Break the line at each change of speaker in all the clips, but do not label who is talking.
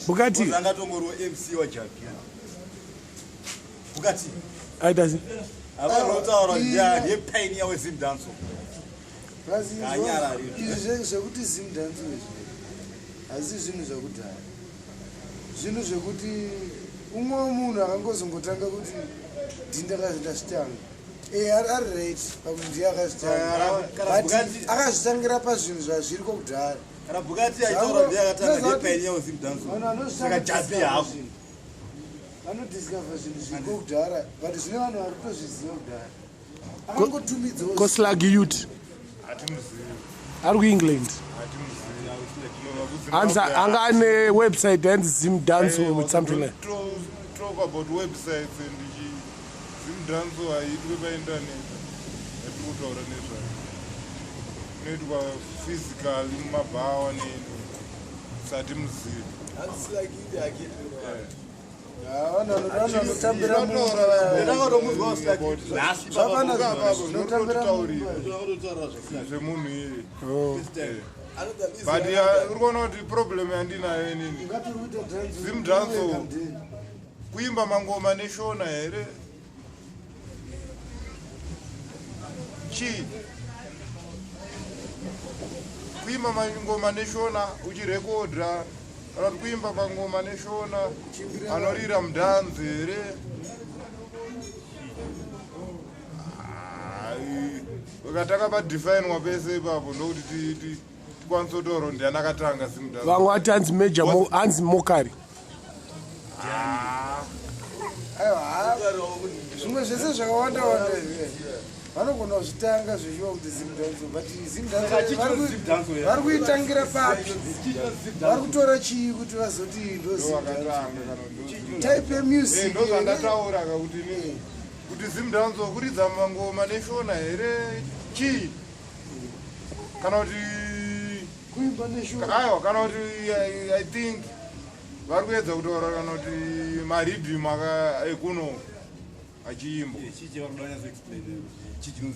Bukati.
Angatongoriwo MC waJabia. Bukati.
Aita sei?
Avanotaura ndiye pioneer weZimdancehall.
Izvi zvekuti Zimdancehall izvi hazisi zvinhu zvekudhaya, zvinhu zvekuti umwe munhu akangozongotanga kuti ndindakazvitanga ari right pakuti ndiye akazvitanga, but akazvitangira pazvinhu zvazviriko kudhara.
Kana Bukati aitaura ndiye akatanga, ndiye pioneer weZimdancehall. Saka Jabi hafu.
Vanodiscover zvinhu zviriko kudhara, but zvine vanhu vari kutozviziva kudhara, akangotumidzawo.
Koslag Youth ari kuEngland, hanzi anga ane website yanzi Zim Dance with something like
Talk about websites and Zimdancehall haiitwe painternet. Yatiri kutaura nezvayo inoitwa physically mumabhawa neni sati muzivi.
Vanhu vanotambira
zvemunhu iye, but uri kuona kuti problem yandinayo inini, Zimdancehall kuimba mangoma neShona here, chii? Kuimba mangoma neShona uchirekodha, kana kuti kuimba mangoma neShona anorira mudhanzi here? Ukatanga padefinwa pese ipapo, ndokuti tikwanise kutaura kuti ndiani akatanga Zimdancehall.
Vamwe vati hanzi Major, hanzi Mokari.
Aiwa, zvimwe zvese zvakawanda wanda vanogona kuzvitanga zvechiwa kuti Zimdancehall, but Zimdancehall vari kuitangira papi? Vari kutora chii kuti vazoti ndo type yemusic?
Ndozvandataura ka kuti inini kuti Zimdancehall kuridza mangoma neShona here, chii, kana kuti
kuimba neShona?
Aiwa, kana kuti I think vari kuedza kutaura kana kuti mariddim ekuno achiimbwa.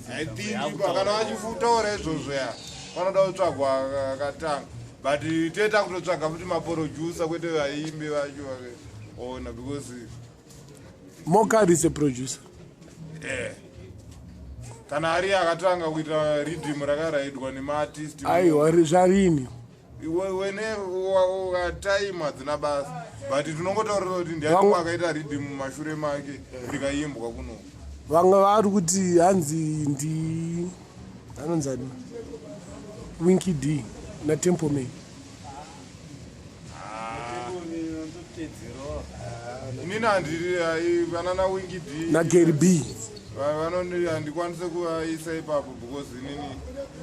I think kana vachifutaura izvozvo, ya, vanoda kutsvagwa akatanga, but toita kutotsvaga futi maproducer, kwete vaimbi vacho ona, because
Mokari is a producer.
Kana ari akatanga kuita riddim rakaraidwa nemaartist.
Aiwa, zvarini?
Wene time hadzina basa, but tinongotaurira kuti ndiani akaita riddim mumashure make rikaimbwa kuno.
Vamwe vari kuti hanzi ndi anonzani, Winky D naTempleman.
Inini handiri vanana Winky D
naGary B.
Vanoni handikwanise kuvaisa ipapo because inini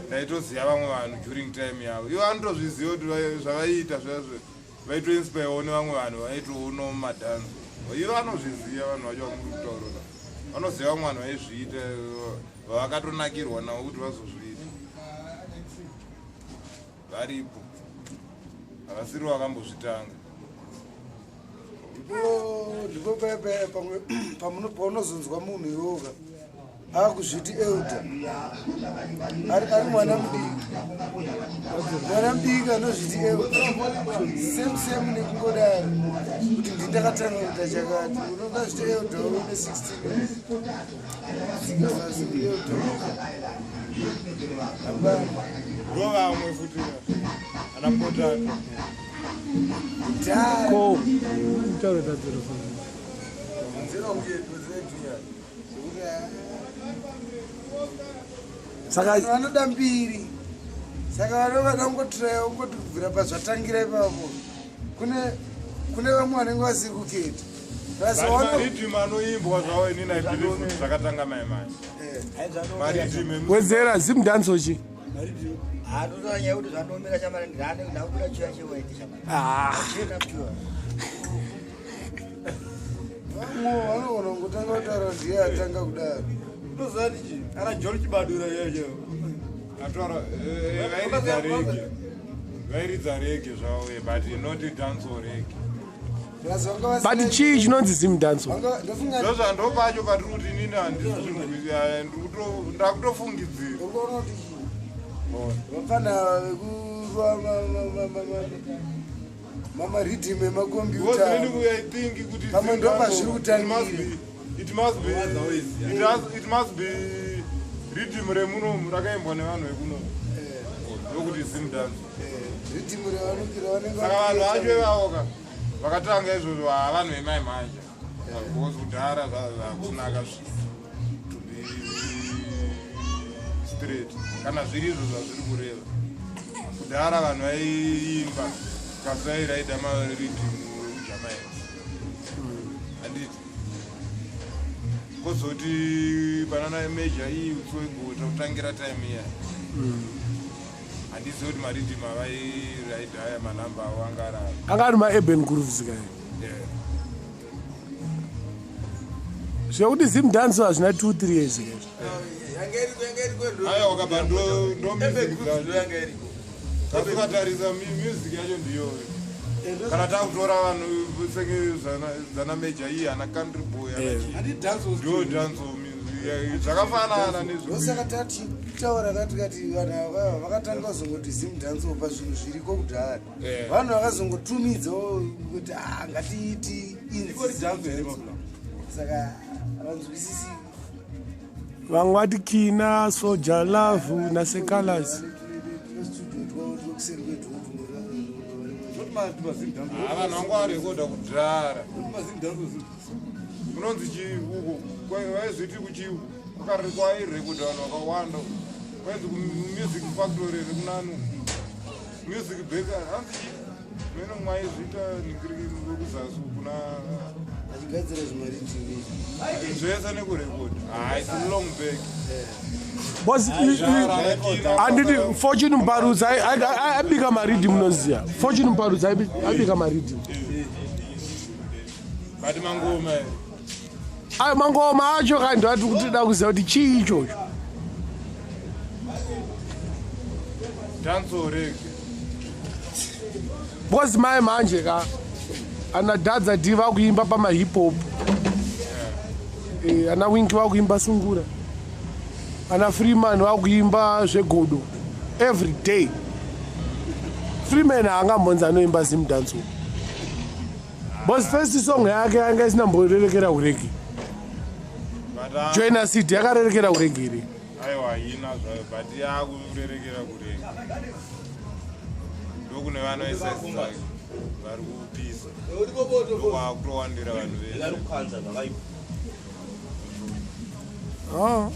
ndaitoziva vamwe vanhu during time yavo. Ivo vanotozviziva kuti zvavaiita zvazvo vaitoinspirewo nevamwe vanhu vaitoonawo mumadhanzo. Ivo vanozviziva, vanhu vacho vamuri kutaurira vanoziva vamwe vanhu vaizviita vavakatonakirwa navo kuti vazozviita. Varipo, havasiri vakambozvitanga.
Ndipo paya paya pamwe paunozonzwa munhu iwoka akuzviti elder, ari mwana mudiki, mwana mudiki anozviti elder, same same nekungodaro kuti ndindakatanga kuita chakati. Unongazviti elder une 16 years, dzika pasi elder.
Ndo vamwe futi ana Potato.
Ko taura tadzero. Saka
vanoda mbiri, saka vano vada kungotiraya kungoti kubvira pazvatangira ipapo kune vamwe vanenge vasiri kuketa.
Mariddim anoimbwa zvavo, inini I believe kuti zvakatanga mai mai mariddim.
Wedzera, Zimdancehall chi?
Hatotora nyaya kuti zvandomira chamara, ndakubuda chiya chewaiti chamara.
Ah.
Chena pure.
Vamwe vanogona kungotanga kutaura ndiye atanga kudaro.
Tozati ana John Chibadura yeyo.
Atora vairidza reggae, vairidza reggae zvavo, but not dancehall reggae.
Plus vanga vasina-
But chii chinonzi Zimdancehall?
Ndofunga
Ndozvando pacho patiri kuti inini ndakutofungidzira.
Uri kuona kuti chii, vafana vekurwa Mamaridhim
Because
emakombiyuta.
inini I think kuti
Pamwe ndo pazviri
it
kutangira.
must be it must be it has, it must be rhythm remunomu rakaimbwa nevanhu vekunomu ndokuti zimdance.
Ridhimu ravanenge
Saka vanhu vacho ivavo ka vakatanga izvozvo, havanhu vemai manja, because kudhara zvakunaka to be straight. Kana zviri izvo zvazviri kureva, kudhara vanhu vaiimba kasi vairaita maridhimu ekuJamaica, handiti? Kozoti panana Major iyi utswegota kutangira time iya, handizivi kuti maridhimu avairaita aya manhamba avo anga ari api.
Anga ari maurban grooves kai. Zvekuti zimdance hazvina 2 3 years kai.
Yanga iriko, yanga iriko.
Aiwa, wakabva ndo music dzacho.
Yanga iriko.
Kasi ukatarisa music yacho ndiyoyo. Kana takutora vanhu senge dzana Major iyi, ana Country Boy, ana chii.
Handi dancehall.
Ndo dancehall music zvakafanana nezvo.
Ndosaka tachitaura katikati vanhu ava vakatanga kuzongoti zimdancehall pazvinhu zviriko kudhara. Vanhu vakazongotumidzawo kuti, "Ah, ngatiiti
Ikori dancehall here, mabla?
Saka havanzwisisi.
Vamwe vati Kina, Soja Love naSeh Calaz.
Studio twavo twekuseri kwedhuku.
Not mazim dancehall.
Ah, vanhu vangu varekodha kudhara.
Not mazim dancehall.
Kunonzi chii uko vaizviti kuchii kwairekodha vanhu vakawanda, kwainzi kuMusic Factory here, kunani, Music Baker, hanzi chii mene mwaizviita ningirikuzasi kuna
Achigadzira zvimaridhimi.
Zvese nekurekodha. Hai, it's long back.
Because handiti Fortune Mparutsa aibika mariddim? Munoziva Fortune Mparutsa aibika mariddim?
But mangoma here?
Ayo mangoma acho kandi ati kuti da kuziva kuti chii ichocho.
Dancehall reggae.
Because mai manje ka ana Dhadza D vakuimba pamahip hop, ana Winky vakuimba sungura, ana Freeman vakuimba zvegodo every day. Freeman haangambonzi anoimba zim dancehall, because first song yake yanga isina mborerekera kureggae.
But ah,
Joina City yakarerekera kureggae iri.
Aiwa, haina zvayo, but yakurerekera kureggae, ndokune vana vesaizi dzake vari kupisa, ndokwakutowandira vanhu vese.
Kukanza zvakaipa.
Ah.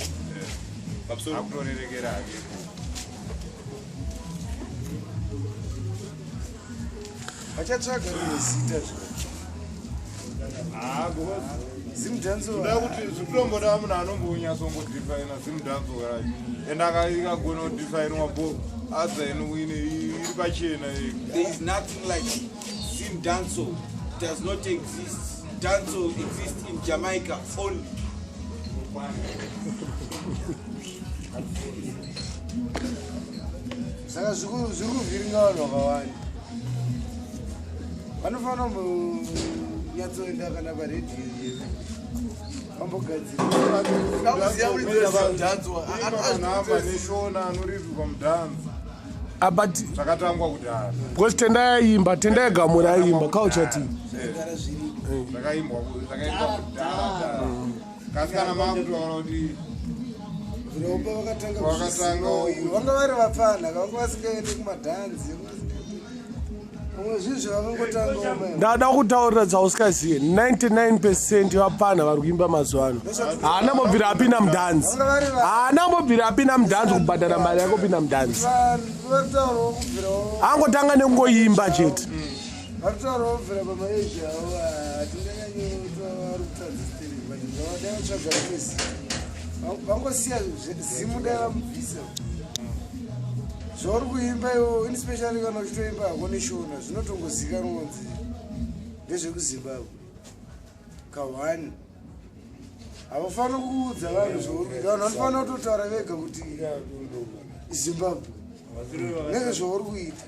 Akutorerekera hake.
Vachatsvaga rimwe zita zvo.
Ah, because
Zimdancehall.
Kuda kuti zvikutomboda munhu anombonyatsongodefina zimdancehall racho, and ikagona kudefinwa bo adza ine iri pachena iyi.
There is nothing like Zim dancehall. Does not exist. Dancehall exists in Jamaica only.
Saka zviri kuvhiringa vanhu vakawanda. Vanofanira kumbonyatsoenda kana paredhiyo vambogadzira.
Ndakuziva kuti Zim dancehall.
Manhamba neshona anoridzwa mudhanzi.
Ah, but
Zvakatangwa kudhara.
Because Tendai aimba, Tendai Gamura aimba culture team.
Zvagara zviriko.
Zvakaimbwa kudhara, kasi kana makutaura kuti
Ropa vakatanga
Vakatanga
kuzviziva. Vanga vari vapfana, vanga vasingaendi kumadhanzi, vamwe zvinhu zvavakangotanga.
Ndada kutaurira dzausingazive, 99% vapfana vari kuimba mazuva ano haana mbobvira apinda mudhanzi, haana mbobvira apinda mudhanzi, kubhadhara mari yake kupinda mudhanzi.
Varitaurawo kubvirawo.
Angotanga nekungoimba chete.
Varitaurawo kubvira pamaeji avo, hatinganyanyoita vari kutadza steri, but dai vatsvaga rimwe zita, vangosiya zimu, dai vamubvisa zvauri kuimba iwo, especially kana uchitoimba hako neshona, zvinotongozikanwa kunzi ndezvekuZimbabwe ka1. Havafaniri kuudza vanhu zvauri kuita, vanhu vanofanira kutotaura vega kuti Zimbabwe nenge zvauri kuita,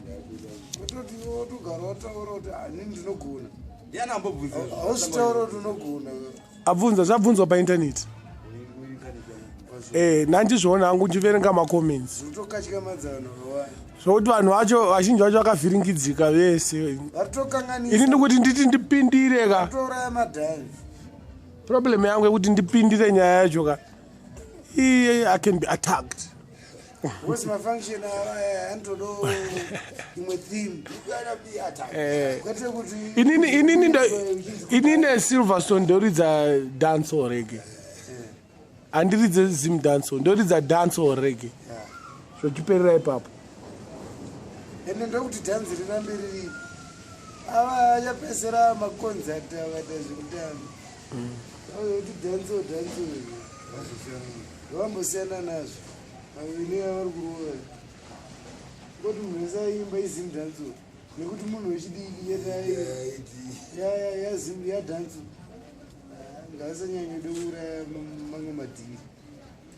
ototi otogara wataura kuti hanini ndinogona.
Ndiani ambobvunza?
Hausitaura kuti unogona.
Abvunza, zvabvunzwa paintaneti. Eh, nandizviona hangu ndichiverenga macomments.
Zvirikutokatyamadza vanhu vakawanda.
Zvokuti vanhu vacho vazhinji vacho vakavhiringidzika vese.
Varitokanganisa.
Ini ndikuti nditi ndipindire ka.
Varitouraya madhanzi.
Problem yangu yekuti ndipindire nyaya yacho ka. Iye I can be attacked.
Because mafunction aya anotodo imwe theme.
Eh.
Kwete kuti
Inini inini ndo inini Silverstone ndoridza dancehall reggae. Handiridze Zim dancehall, ndoridza dancehall reggae. Zvochiperera ipapo.
Ende ndokuti dhanzi rirambe riripo. Ava achapesera makonzati akaita zvekutamba. Kuti dancehall dancehall. Vambosiyana nazvo. Vavini vari kurova. Ngoti munhu wese aimba iZim dancehall. Nekuti munhu wechidiki chete yaZim yadancehall. Ngavasanyanyode kuuraya mamwe madhiri.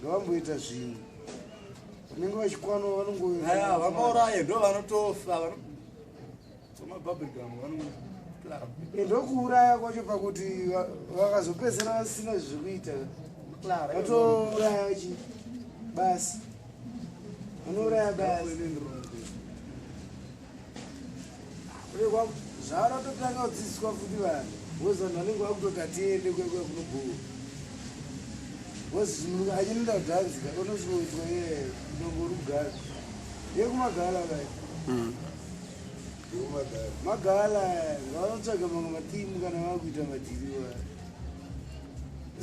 Ngavamboita zvimwe. Vanenge vachikwana vanongo
Vakauraya ndo vanotofa. Somabhabhigam
Ndokuuraya kwacho pakuti vakazopedzera vasina zvekuita. Vatouraya chi basi. Vanouraya basi. Zvavanototanga kudzidziswa futi vanhu. Because vanhu vanenge vakutoti hatiende kwekwe kunobhowa. Because munhu achinoenda kudhanzi unosvikoitwa iye unongo uri kugara. Yekumagala kaya. Magala ngavanotsvaga mamwe matimu kana vakuita madhiri waya.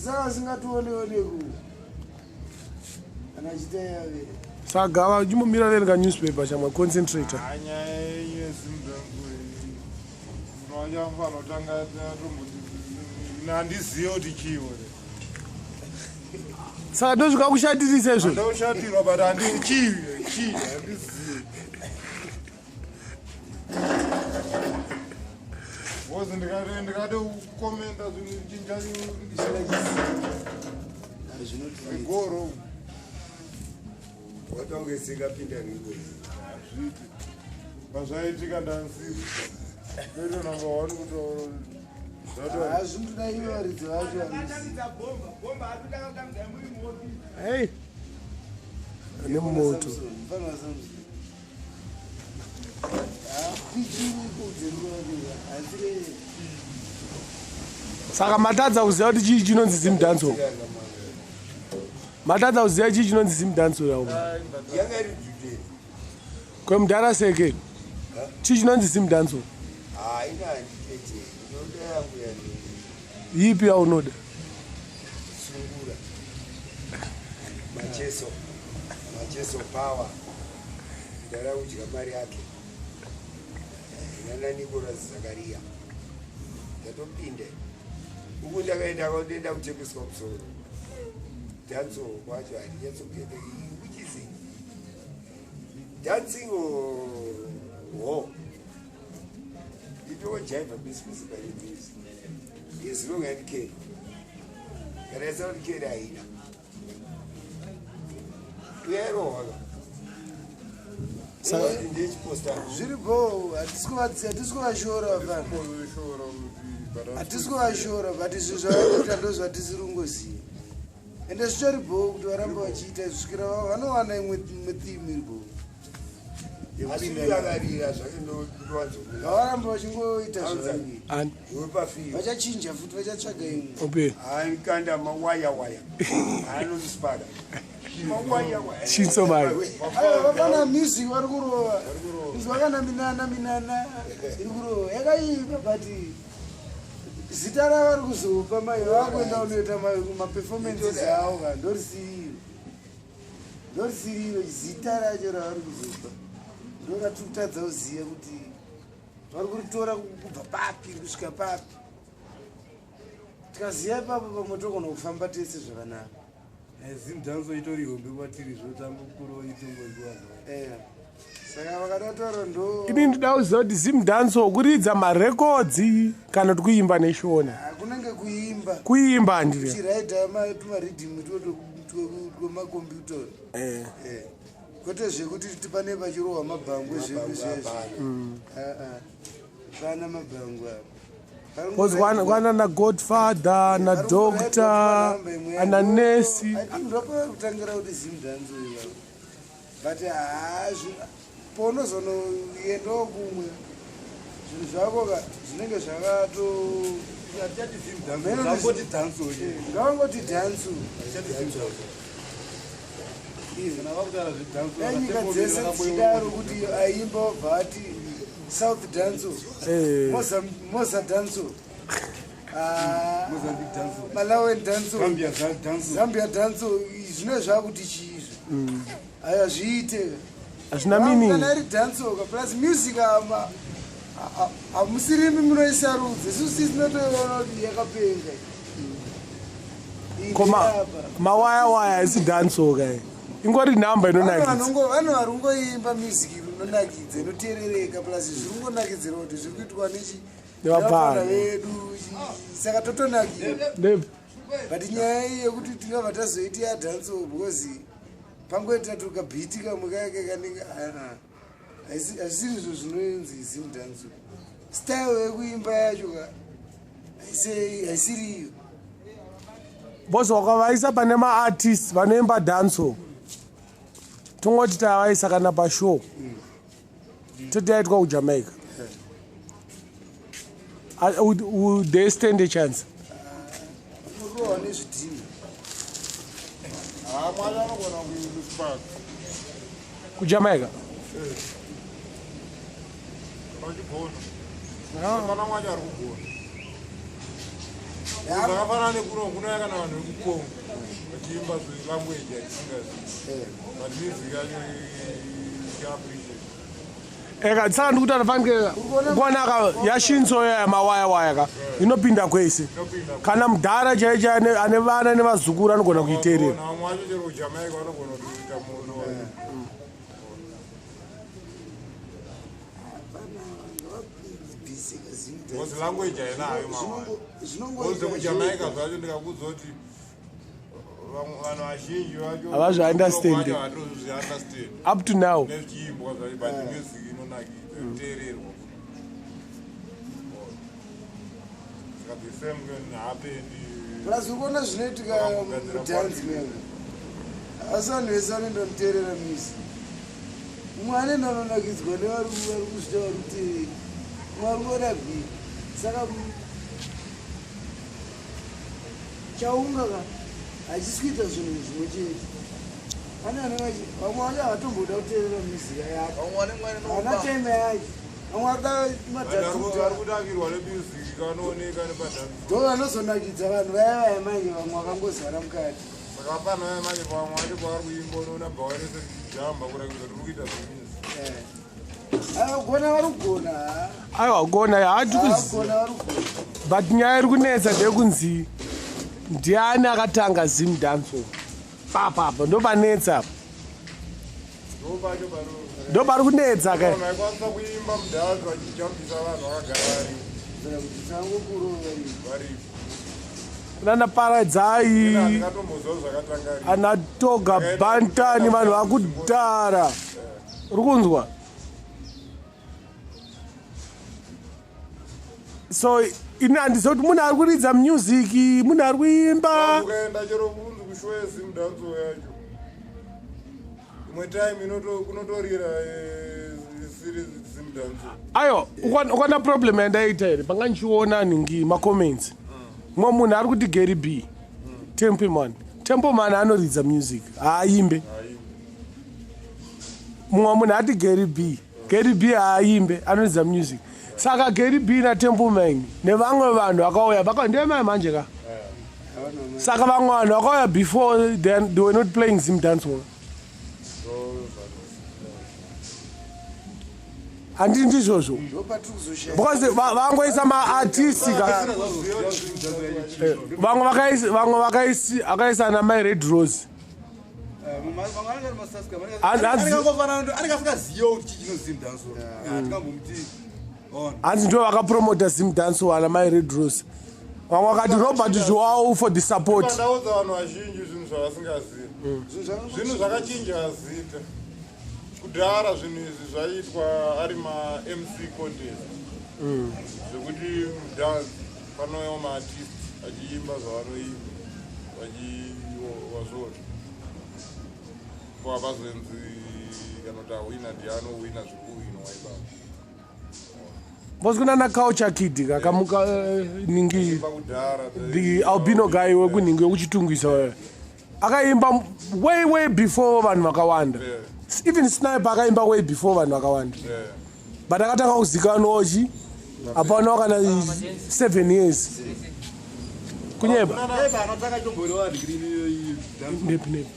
Saka vasingationeoneku. Kana achiita yave.
Saka gava chimbomira verenga newspaper shamwa concentrator.
Nyaya yenyu yeZimdancehall iyi unofanira kutanga tomboti handizive kuti chiiwo.
Saka ndosvika kushatirisa izvo.
Ndokushatirwa but handi chii chii handizivi. Because ndikade kukomenda zvinhu chinja go wrong.
Watonge isingapinda nengozi.
Hazviiti. Pazvaitika ndansiku. Ndoito number one kutaura.
Hazvinotoda ivo varidzi vacho vanoziva.
Hey. Ane moto.
Mfana waSamson. Pichiri kudzeruka hasire.
Saka matadza kuziva kuti chii chinonzi Zim dancehall. Matadza kuziva chii chinonzi Zim dancehall yawo.
Yanga iri judeni.
Kwemudhara seke. Chii chinonzi Zim dancehall?
Haina handitete. Ndinoda yangu yani.
Ipi yaunoda?
Sungura. Macheso. Macheso power. Ndara kudya mari yake. Nana Nicholas Zakaria. Ndatopinda. Uku ndakaenda kwandenda kuchekeswa musoro. Danso kwacho handinyatsokuyenda. Which is it? Dancing or war? Itojaivha business by the music. As long as I kana isati keri haina. Uyarohwa. Ndechiposta.
Zviri bho, hatisi kuvashora vafana. Hatisi kuvashora but izvi zvavakuita ndo zvatisiri kungoziva. Ende zvitori bho kuti varambe vachiita kusvikira vanowana imwe theme iri bho.
Asi
Yekupinda.
akarira zvake ndowanzomuda.
Ngavarambe vachingoita zvavanoita.
Ani
Wepafiyo.
Vachachinja futi vachatsvaga imwe.
ope.
Anikanda mawaya waya. Anondispada. Mawaya waya.
Chinso mai.
Aiwa vafana music vari kurova. Inzwa kana minana minana iri kurova. Yakaipa but zita ravari kuzopa mai vakuenda kunoita maperformances avo ka ndorisiriro. Ndorisiriro zita racho ravari kuzopa. Ndoratutadza kuziva kuti vari kuritora kubva papi kusvika papi. Tikaziva ipapo pamwe togona kufamba tese zvakanaka.
Zimdanso itori hombe kwatiri zvotamba kukuru itongozwa.
Eh. Saka vakadataura ndo
Ini ndida kuziva kuti Zim dancehall kuridza marekodzi kana kuti kuimba neshona.
Kunenge kuimba.
Kuimba handiri.
Chiraita tumaridhimu twemakombiyuta.
Eh.
Kwete zvekuti pane pachirohwa mabhangwe zvedu zvezvo. Pana mabhangwe apa.
Because kwana na godfather na doctor ana nesi.
Ndopakutangira kuti zimdanzo iyo, but haa, paunozonoendawo kumwe zvinhu zvako ka zvinenge zvakato
Hatichati Zim dance, ngangoti dance oye.
Ngavangoti dance.
Hatichati Zim dance. Kana vakutaura zvedance,
Dai nyika dzese dzichidaro kuti aimba obva ati South dance, Moza dance,
Mozambique dance,
Malawian dance,
Zambia dance.
Zambia dance. Zvino zvakuti chiizvo aya zviite
Hazvina meaning.
Kana iri dancehall ka plus music, hamusirimi munoisarudza, isusu tinotoiona kuti yakapenga iyi.
Koma
Ndeyapa.
mawaya waya isi dancehall ka, ingori nhamba inonakidza.
Vanhu vari kungoimba music inonakidza, inoteerereka, plus zviri kungonakidzira kuti zviri kuitwa nechi
Nevapfana.
nevapfana vedu, saka totonakira. But nyaya iyi yekuti tingabva tazoiti yadancehall because pangoita tukabhiti kamwe kake kanenge ana, hazvisiri izvo zvinonzi Zimdancehall. Style yekuimba yacho ka haisiri iyo.
Boss, wakavaisa pane maartist vanoimba dancehall, tongoti tavaisa kana pashow toti yaitwa kuJamaica, would they stand a chance?
Unorohwa nezvidhina.
Haa, mwari anogona kuspark.
KuJamaica?
Vachigona, hapana mwacho ari kugona. Zvakafanana nekuno kunouya kana vanhu vekuCongo vachiimba zvelanguage yatisingazivi, but music yacho ichiappreciate.
Eka, saka ndikuti anofanike kuonaka yashinso yamawaya waya ka inopinda kwese.
Inopinda.
Kana mudhara chaicho ane vana nevazukuru anogona kuiteerera.
Vamwe vacho chero kuJamaica vanogona kutoita moto. Because language hainayo mawaya. Because kuJamaica zvacho ndikakudza kuti vanhu vazhinji vacho
Havazviunderstand.
Hatozviunderstand
Up to now.
nezvichiimbwa zvacho, but music inonakidza, inoteererwa. Saka the same can happen.
Plus ukuona zvinoitika mudhanzi mega, asi vanhu vese vanoenda kunoteerera music. Mumwe anoenda unonakidzwa nevari vari kuzvita, vari kuteerera, mumwe ari kuona bhii. Saka chaunga ka hachisi kuita zvinhu zvimwe chete. Pane vanenge vamwe vacho havatomboda kuteerera music yako, haana time yacho. Vamwe vari kuda
Vari
madhatuta.
kutakirwa nemusic kanooneka nepadhanzi.
Ndo vanozonakidza vanhu vaya vaya manje, vamwe vakangozara mukati.
Saka hapana vaya manje, pamwe vacho pavari kuimba unoona bhawa rese richijamba kurakidza kuti uri kuita zvemusic.
Aiwa, gona vari kugona.
Aiwa, gona hati kuzi
Gona vari kugona.
But nyaya iri kunetsa ndeyekunzi ndiani akatanga Zim dancehall papapa, ndo panetsa apa.
Ndo pacho pano.
Ndo pari kunetsa ka.
Vanhu vaikwanisa kuimba mudhanzi vachijambisa vanhu vakagara varipo.
Saka kuti tangokurova iyi.
Varipo.
Nana Paradzai.
Ndingatomboziva zvakatanga rii.
Ana Toga Bantani, vanhu vakudhara, uri kunzwa? So ini handiziva kuti munhu ari kuridza music, munhu ari kuimba.
Ukaenda chero kunzi kushow yeZimdancehall yacho, imwe time kunotorira isiri Zimdancehall.
Aiwa, ukwana problem yandaita here, panga ndichiona ningi macomments, mumwe munhu ari kuti Gary B, Templeman, Templeman anoridza music, haaimbe. Mumwe munhu ati Gary B, Gary B haaimbe, anoridza music. Saka Gary B naTempleman nevamwe vanhu vakauya ndemai manje ka. Saka vamwe vanhu vakauya before then, they were not playing Zim dancehall. Handii ndizvozvo?
Ndo patiri kuzoshaya.
Because vangoisa maartist ka. Vamwe vakaisa ana mai Red Rose.
Anenge asingaziva kuti chii chino Zim dancehall, tingambomuti ona.
Hanzi ndo vakapromota Zim dancehall, ana mai Red Rose. Vamwe vakati Robert Joao for the support.
Pandaudza vanhu vazhinji zvinhu zvavasingazivi. Zvinhu zvakachinja zita. Kudhara zvinhu izvi zvaiitwa ari maMC contest. Zvekuti mudance panouyawo maartist achiimba zvavanoimba vachiwazvoti ko hapazonzi kana kuti ahwina ndianowina zvekuwinwa ipapo.
Because kuna na Culture Kid kakamuka ningi
Imba kudhara.
The albino guy wekuningi wekuchitungwisa wewe akaimba way way before vanhu vakawanda. Even Sniper akaimba way before vanhu vakawanda. But akatanga kuzikanwawo chi hapana kana 7 years kunyeba.
Eba anotanga chitomborova degree dance.
Nepi nepi?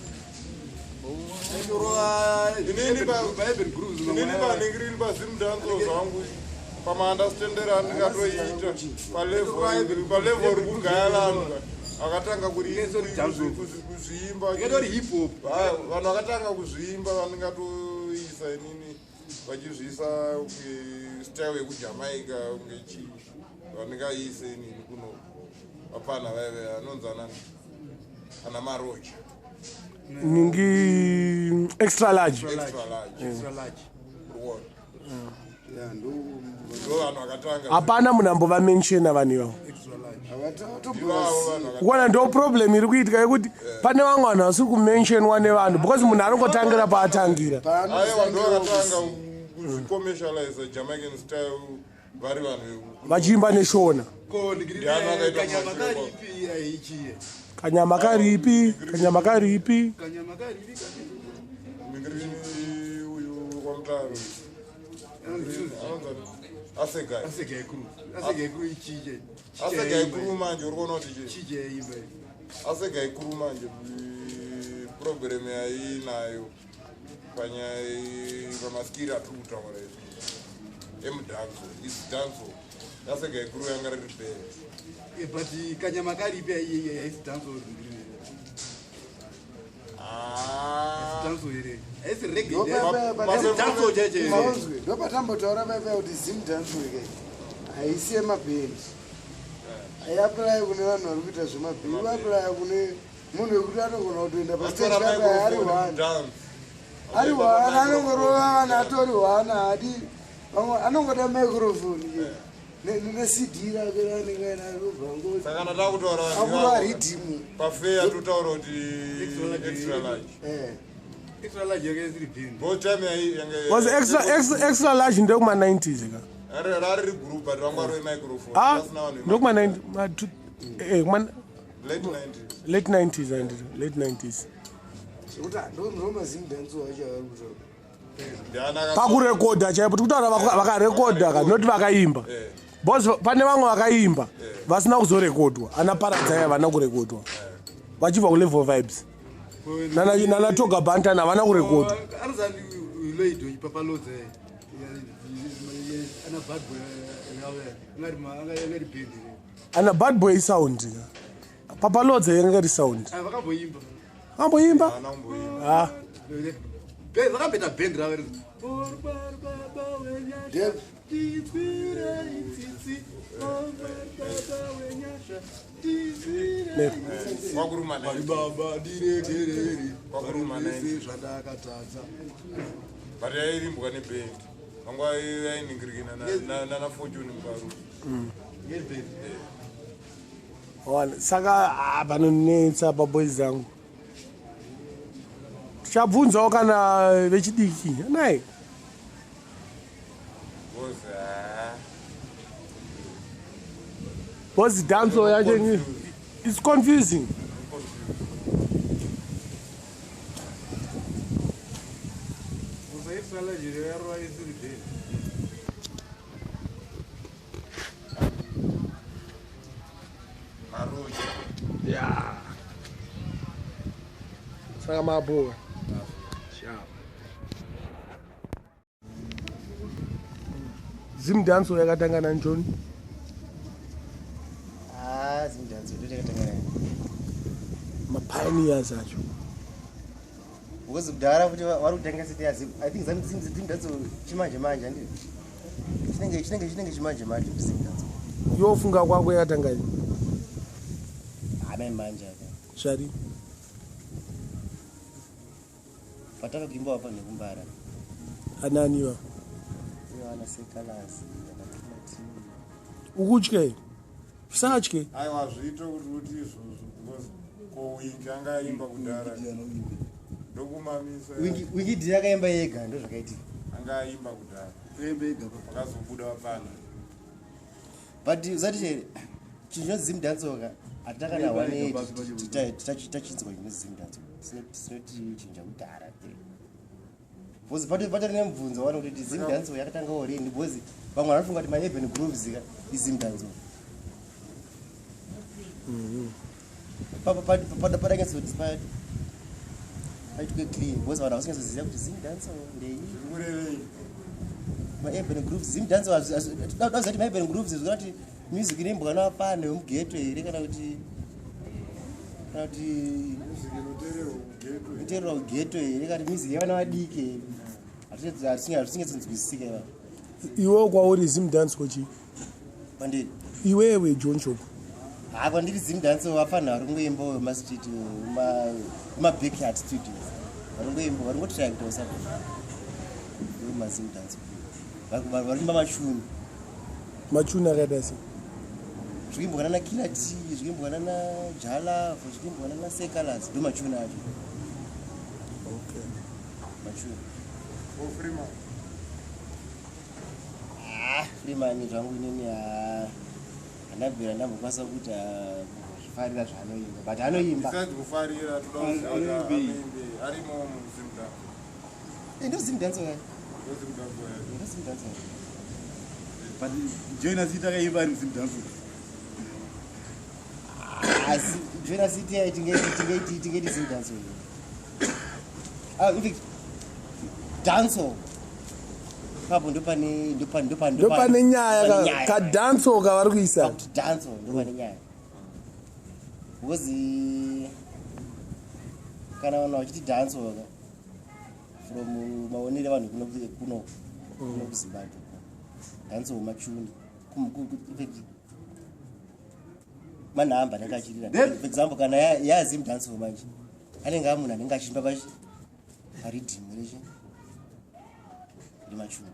Aitorova
Inini
Urban Grooves.
Inini panenge riri paZimdanso zvangu pamaandastendera andingatoita palevel rikugaya vanhu akatanga kuzviimba.
Iketori hip hop.
Vanhu vakatanga kuzviimba vandingatoisa inini vachizviisa style yekuJamaica kunge chii vandingaise inini kuno vapana vaive anonzi anani ana Maroja.
Ningi Extra Large.
Extra Large.
Extra Large.
Ruona.
Ya, ndo.
Ndo vanhu vakatanga.
Hapana munhu ambovamenshena vanhu ivavo.
Extra Large.
Ivavo vanhu
Kuona ndo problem iri kuitika yekuti pane vamwe vanhu vasiri kumentionwa nevanhu because munhu anongotangira paatangira.
Aiwa, ndo vakatanga kuzvicommercialize Jamaican style vari vanhu
Vachiimba neShona.
Ko degree.
Ndiani akaita
Kanyama
mashure?
karipi aichiye.
Kanyama karipi, kanyama karipi.
Kanyama karipi karipi.
Mingirini uyu kwaMutaro anonzi Asegai.
Asegai Crew. Asegai Crew ichiye.
Asegai Crew manje uri kuona kuti chii?
Chiye imba.
Asegai Crew manje program yainayo panyaya pamaskiri atiri kutaura izvi emudanso is danso. Asegai Crew yanga riri band.
But kanyama karipi aiye haisi dance degree.
Ah.
Dance here. Haisi reggae.
Dance
cheche.
Mauzwe ndopatambotaura paipai kuti Zimdanso ikai haisi yemabhendi, haiapuraya kune vanhu vari kuita zvemabhendi, iapuraya kune munhu wekuti anogona kutoenda pastage
Atora
paipai ari
microphone
one.
dance.
Ari one anongorova vanhu atori one haadi vamwe, anongoda microphone neCD rake raanenge ainaro.
Saka kana takutaura vanhu
Akurova
ivavo,
riddim.
pafair totaura kuti Extra Large.
Extra Large yanga isiri band.
Both time yanga
Was extra Large ndekuma-90s ka?
Rari riri group but vanga vari vemicrophone.
Ah,
Pasina vanhu
ndekuma 90 kuma
late 90s.
Late 90s anditi late 90s.
Zvekuti ndomazimdanso acho avari kutaura.
Ndiani
Pakurekodha chaipo tikutaura vakarekodha ka, noti vakaimba, because pane vamwe vakaimba vasina kuzorekodwa, ana Paradzai havana kurekodwa vachibva kuLevel Vibes, nana Toga Bantan havana kurekodwa.
Anozani Lloyd Papalodze ana Bad Boy angari band.
Ana Bad Boy sound, Papalodze yanga iri sound.
Vakamboimba.
Amboimba.
Haana kumboimba.
Ah.
Vakamboita band ravo.
Dave.
Tinzwirei tsitsi, Baba wenyasha, tinzwirei tsitsi.
Kwakuruma
Mwari
90s.
Baba ndiregereri
Kwakuruma
zvese
90s.
zvandakatadza.
But yairimbwa neband vanga yainingirikina nana Fortune Mukaru.
Ngeband.
Wana, saka ah, panonetsa paboys dzangu tichabvunzawo kana vechidiki nai.
Because ah,
Because danso yacho it's confusing.
Kusa Extra Large yarova isiri band.
Maroja.
Yeah, saka maboka. Zimdanso yakatanga nanjoni?
Ah, Zimdanso ndo yakatanga nayo.
Mapioneers acho.
Because kudhara futi vari kutanga seti ya I think Zimdanso chimanje manje handiti chinenge chimanje manje kuti Zimdanso.
Yofunga kwako yakatanga ni?
Hamai manje aka.
Zvari.
Pataka kuimba wapa nekumbara.
Ananiwa?
Ivo ana Sekalasi ana Timati.
Ukutya here? Usatye.
Aiwa, zviito kuti uti izvozvo because ko Wingi anga aimba kudhara, ndokumamisa.
Wingi D akaimba yega, ndo zvakaitika.
Anga aimba kudhara.
Akaimba yega.
Pakazobuda vapfana.
But usati chere chinhu chinonzi Zimdancehall ka, hatina kana one tachinzwa chinonzi Zimdancehall, sinoti chinhu chakudhara, because patori nemubvunzo wani kuti Zimdancehall yakatangawo rini, because vamwe vanofunga kuti maurban grooves ka iZimdancehall. Padanyatsoti paitwe clean, because vanhu havasinyatsoziva kuti Zimdancehall ndei.
Zvikurevei?
Maurban grooves, Zimdancehall, daziva kuti maurban grooves zvikuna kuti music inoimbwa navapano vemugeto here, kana kuti
Music inoteererwa kugeto.
Inoteererwa kugeto here, kana kuti music yevana vadiki here? Hazvisinyatsonzwisisika iva.
Iwewe, kwauri Zimdancehall chii?
Kwandiri?
Iwewe, John Choko.
Ha, kwandiri Zimdancehall vapfanha vari kungoimba vemastreet, mumabackyard studios, vari kungoimba, vari kungotraya kuita usapa maZimdancehall, vari kuimba machuni.
Machuni akaita sei?
Zvikuimbwa nana Killer T, zvikuimbwa nana Jah Love, zvikuimbwa nana Seh Calaz, ndo machuni acho. Machuni.
Freeman?
Ah, Freeman zvangu inini handabvira ndambokwanisa kuti zvifarira zvaanoimba, but anoimba.
Besides kufarira, toda kuziva kuti anoimbei arimo muZimdancehall.
Ndo Zimdancehall yacho.
Ndo Zimdancehall yacho.
Ndo Zimdancehall.
But Joina City akaimba ari muZimdancehall?
Asi Joina City yayo tingeti Zimdancehall? Ah, in fact dancehall papo ndopane
Ndopane nyaya, kadancehall kavari kuisa.
Pakuti dancehall ndopane nyaya, because kana vanhu vachiti dancehall ka, from maonero evanhu kuno kuZimbabwe, dancehall machuni. In fact manhamba anenge achirira. For example, kana yaZimdancehall manje, anenge amunhu anenge achiimba pachi pariddim rechi remachuni.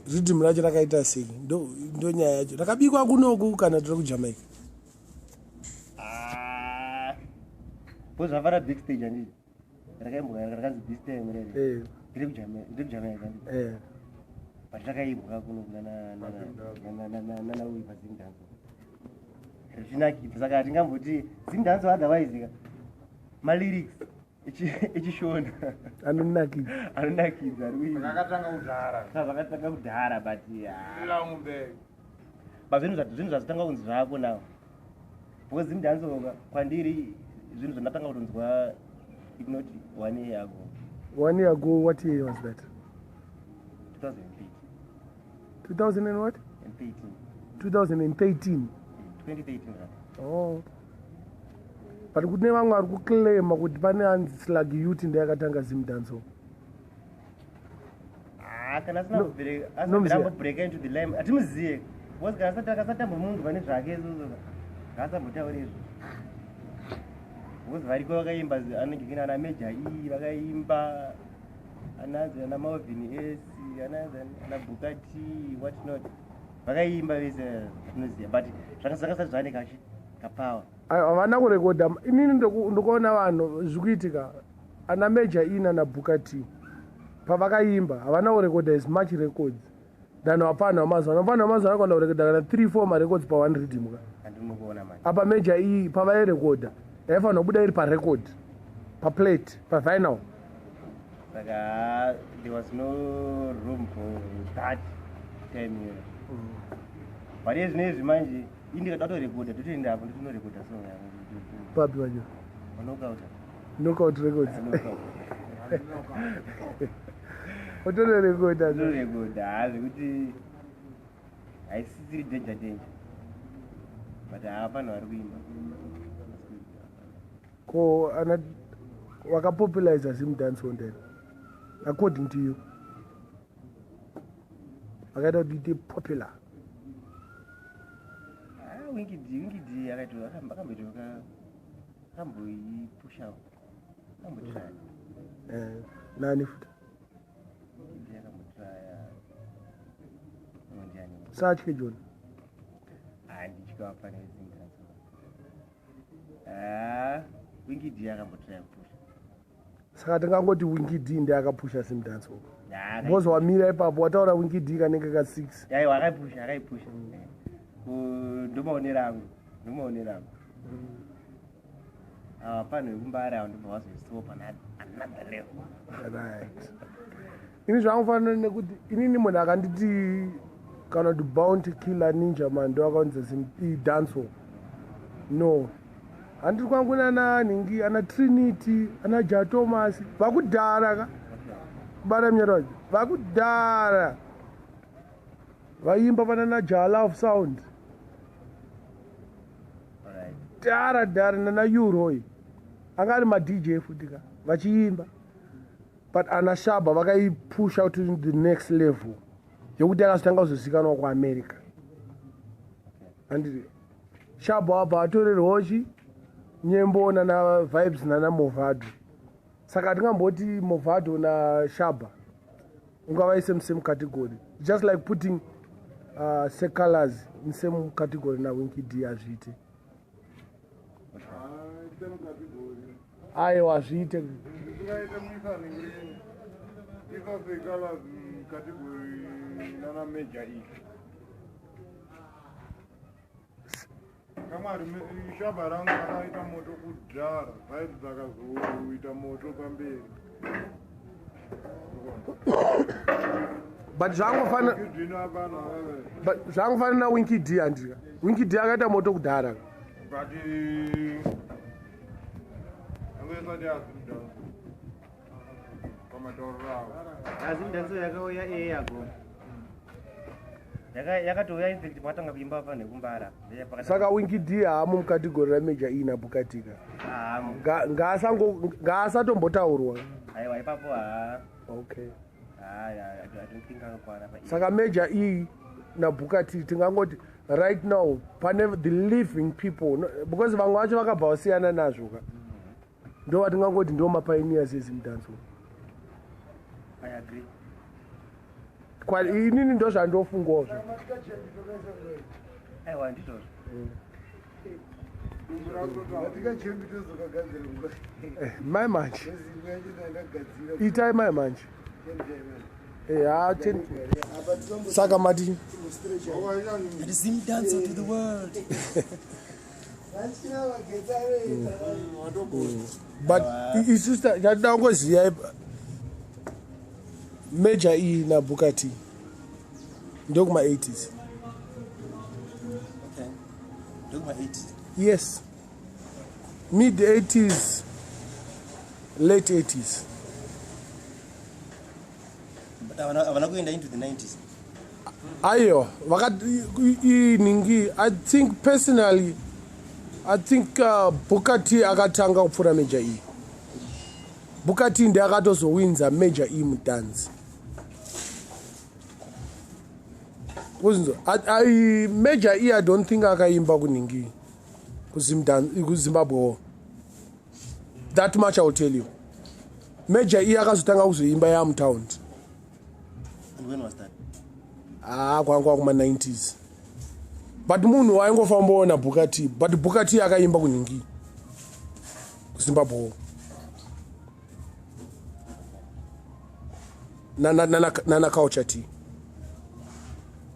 Riddim racho rakaita sei? Ndo nyaya yacho. Rakabikwa kunoku kana tiri kuJamaica?
Ah, because zvafara big stage, handiti rakaimbwa rakanzi "This Time" rere?
Eh.
Ndiri kuJamaica, handiti?
Eh.
But rakaimbwa kuno nanauyi paZimdancehall, richinakidza, saka hatingamboti Zimdancehall otherwise ka malyrics echishona.
Anonakidza.
Anonakidza, ari kuimba.
Zvakatanga kudhara.
Saka zvakatanga kudhara, but yeah.
Long back.
But zvinhu zvazotanga kunzi zvako now, because Zimdancehall kwandiri zvinhu zvandatanga kutonzwa if not one year ago.
One year ago, what year was that?
2013.
2000 and what?
And 13.
2013?
2013 rather.
Oh, but kune vamwe vari kuclaima kuti pane anzi Slag Youth ndeyakatanga Zimdancehall.
Ah, kana asina
No,
kubvira
nomuziya.
ambobreaka into the lime, hatimuziye, because kana asati akasatambomunzwa nezvake izvozvo, ngaasambotaura izvo, because variko vakaimba anenge kina ana Major E vakaimba, ananzi ana Malvin S, ananzi ana Booker T, what not, vakaimba vese tinoziva, but zvakasati zvane kachi kapower.
Havana kurekodha. Inini ndikuona vanhu zvikuitika, ana Major E nana Booker T pavakaimba havana kurekodha as much records than vapana vamazuva ano. Vapana vamazuva ano kana kurekodha kana 3 4 marecords pa one riddim ka.
Andinokuona manje.
Apa Major E pavairekodha yaifanira kubuda iri parecord, paplate, pavinyl.
Saka there was no room for that time iyoyo, but izvinezvi manje indikada kutorekodha, totoenda apo ndotonorekodha song yangu.
Papi vacho?
Knockout.
Knockout Records.
Knockout.
Otonorekodha.
Totorekodha, ha, zvekuti haisisiri danger danger, but hapana vari kuimba.
Ko ana wakapopulariza Zimdancehall then, according to you, vakaita kuti ite popular?
Ah, Winky D, Winky D akamboita, akamboipushawo, akambotraya.
Eh, nani futi?
Winky D akambotraya. Ndiani?
Satye, John.
Ndowapana zimdanso. Ah, Winky D akambotraya kupusha.
Saka tingangoti Winky D ndiye akapusha Zimdancehall. Because wamira ipapo wataura Winky D kanenge ka 6.
Aiwa akaipusha, akaipusha. Ndomaonero angu, ndomaonero angu. Ava panhu vekumbare ava ndobva vazoisiwo pana another level.
Right. Ini zvangufanira nekuti inini munhu akanditi kana kuti Bounty Killer Ninja Man ndo akaunza dancehall. No. Handiri kwangu nana nhingi ana Trinity ana Ja Thomas vakudhara ka. Kubara munyara wacho. Vakudhara. Vaimba vanana Ja Love Sound. Dhara dhara nana Uroy. Anga ari ma DJ futi ka vachiimba. But ana Shaba vakaipusha to the next level. Yokuti akazotanga kuzozikanwa kuAmerica. Handiti Shaba wabva atorerwawo chi nyembo nana Vibes nana Movado. Saka tingamboti Movado na Shaba ungavaise musame category. Just like putting Sekalas in same category na Winky D hazviite. Aiwa hazviite.
Kamari shaba rangu rakaita moto kudhara, vibes dzakazoita moto pamberi.
But zvangofana but zvangofana na Winky D handika. Winky D akaita moto kudhara.
But angoisati azimdanso pamatauriro avo.
Azimdanso yakauya eyako. Yakatouya in fact pakatanga kuimba vanhu vekumbara.
Saka Winky D haamo mukategori raMajor E naBukatika.
Haamo.
Ngaasatombotaurwa.
Aiwa ipapo haa.
Okay.
I don't think anokwana pa.
Saka Major E naBukati tingangoti right now pane the living people no, because vamwe vacho vakabva vasiyana nazvo ka. Ndo vatingangoti ndo mapioneers ezimdanso.
I agree.
Kwa inini ndo zvandofungawo zvo.
Aiwa ndizvozvo.
Mai manje. Itai mai manje. Saka mati
Zim dance to the world.
But isu tatoda kungoziva Major E na Booker T ndokuma 80s.
Okay. Ndokuma 80s.
Yes. Mid 80s, late 80s.
But havana kuenda into the 90s.
Ayo, vakati iningi I think personally I think Booker T akatanga kupfuura Major E. Booker T ndiye akatozowinza Major E mutanzi. Kuzinzo Major E I don't think akaimba kuningi kuZimbabwe. That much I will tell you. Major E akazotanga kuzoimba yamutown.
And when was that?
Ah, kwanga kuma 90s. But munhu waingofambawo Booker T, but Booker T akaimba kuningi kuZimbabwe. Nana Culture T.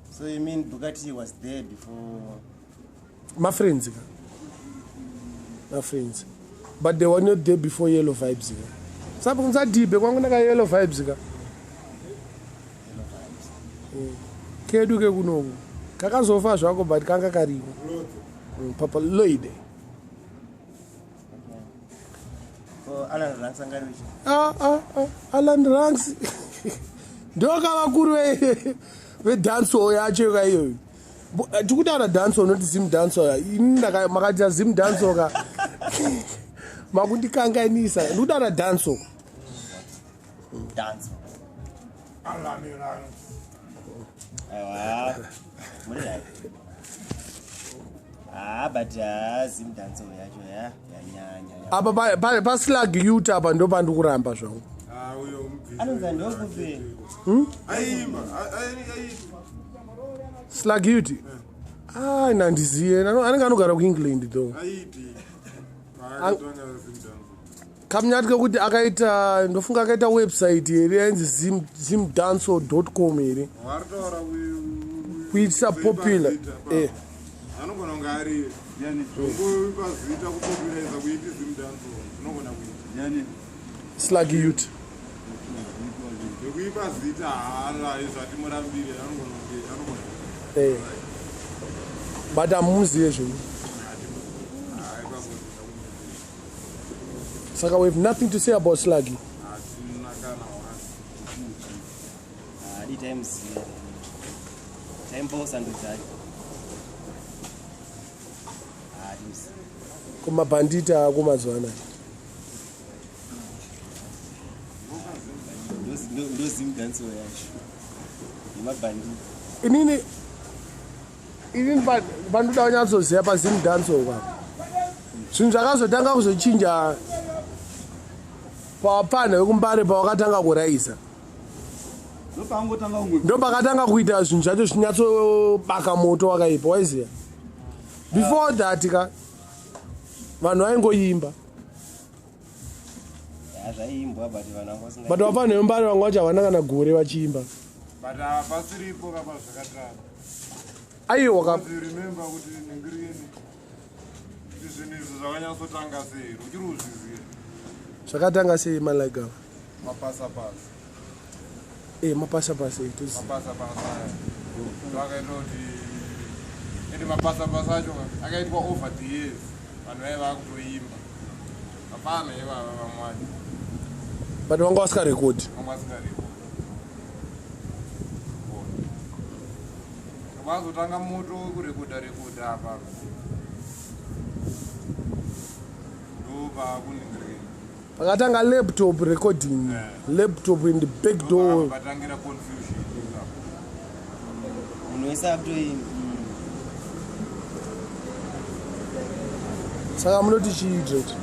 So you mean Booker T was there before?
My friends, my friends, but they were not there before Yellow Vibes. Sabe ngisadibe kwangu naka Yellow Vibes ka. Kedu ke kunoku. Kakazofa zvako but kanga kariko. Papa Lloyd.
Oh, Alan Ranks angari uchi.
Alan Ranks. Ndokavakuru ve dancehall yacho ka iyoyo. Tikutaura dancehall not Zim dancehall. Ini makati Zim dancehall ka. Makundikanganisa. Ndikutaura dancehall.
Dancehall.
Alan Ranks.
Aiwa. Muri right. But Zim dancehall yacho ya yanyanya.
Apa paSlag Youth apa ndo pandikuramba zvangu.
Uyo mubvisi.
Anonzi ndokupi?
Aimba, aimba.
Slag Youth. Ah, nandiziye anenge anogara kuengland though.
Aiti paakatanga zimdanso.
Kamunyati kekuti akaita, ndofunga akaita website here yainzi zimdanso com here.
Waritaura
kuitisa popular. Eh.
Anogona kunge ari ngoipa zita kupopulariza kuiti zimdanso unogona kuita
Slug youth.
Zvekuipa zita haara zvatimurambire, anogona kunge anogona.
Eh. But hamuzive zvinhu. Saka we have nothing to say about Sluggy.
Hatina kana one.
Haadi taimuziva, taimbowo sando dzake, haatimuziva.
Kumabhanditi ako mazuva anaya.
Ndozimdanso yacho yemabhanditi.
Inini pandoda kunyatsoziva pazimdanso kwa zvinhu zvakazotanga kuzochinja pawapfanha wekumbare pawakatanga kuraisa.
Ndopangotanga umwe.
Ndopakatanga kuita zvinhu zvacho zvinyatsobaka moto wakaipa, waiziva? Before that ka vanhu vaingoimba.
Ya, zvaiimbwa, but vanhu vanga vasinga.
But vapfanha vembare vanga vacho havana kana gore vachiimba.
But hapasiripo kapa zvakatanga.
Aiwa ka.
Because you remember kuti ningiriyeni kuti zvinhu izvi zvakanyatsotanga sei, uchiri kuzviziva?
Zvakatanga sei, malaika?
Mapasapasa.
E, mapasapasa toziva.
Mapasapasa aya ndo akaita kuti ende mapasapasa acho akaitwa over the years, vanhu vaiva vakutoimba hapana ivava vamwe vacho.
But vanga vasikarekodi.
Vamwe vasingarekodi, vazotanga moto wekurekodha rekodha apa ndo paakuningirikeni.
Pakatanga laptop recording. Laptop in the back door.
Patangira confusion ipapo.
Munhu wese akutoimba.
Saka munoti chii, Dret?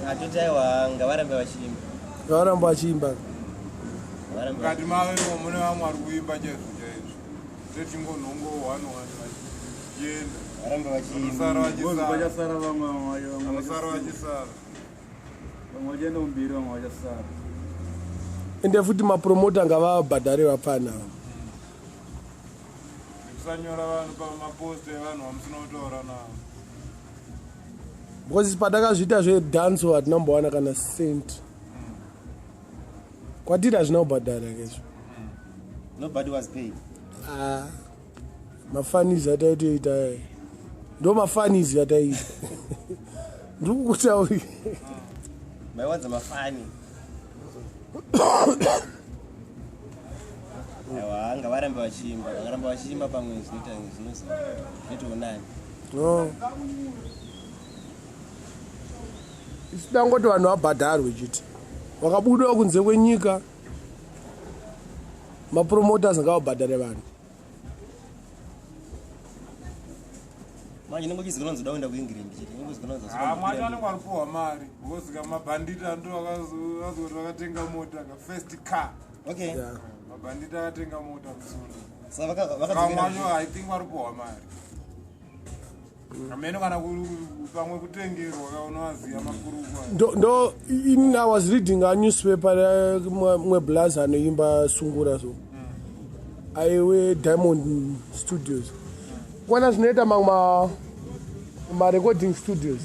Atoti aiwa, ngavarambe vachiimba.
Ngavaramba vachiimba.
Ngavarambe.
Mukati mavo imo mune vamwe vari kuimba chaizvo chaizvo, techingonhongo one one vachienda.
Varambe vachiimba.
Vanosara vachisara.
Vachasara vamwe, vamwe
vanosara vachisara.
Vamwe vachienda kumberi, vamwe vachasara.
Ende futi mapromota ngavabhadhare vapfana ava.
Nekusanyora vanhu pamapost evanhu vamusina kutaura navo.
Because patakazviita zvedanso hatina kumbowana kana cent. Kwatiri hazvina kubhadhara kezvo.
Nobody was paid.
Ah, mafanizi ataitoita aya ndo mafanizi ataiita, ndiri kukutauri.
Maiwanza mafani. Aiwa, ngavarambe vachiimba, vakaramba vachiimba pamwe zvinoita zvinotoonani.
No, isu tangoti vanhu vabhadharwe chete, vakabudawo kunze kwenyika mapromoters ngavabhadhare vanhu.
Manje inenge uchizikanwa nzoda kuenda kuengland chete, inenge uchizikanwa.
Ah, mwacho anenge ari kupuhwa mari because ka mabhanditi ando akazoti vakatenga mota ka first car.
Okay.
Mabhanditi akatenga mota musundo.
Saka
vamwe vacho I think vari kupuhwa mari hameno kana pamwe kutengerwa ka, unovaziva makurukwa.
Ndo in I was reading a newspaper mwe blaz anoimba sungura, so aiwe Diamond Studios kwana zvinoita mamwe marecording studios,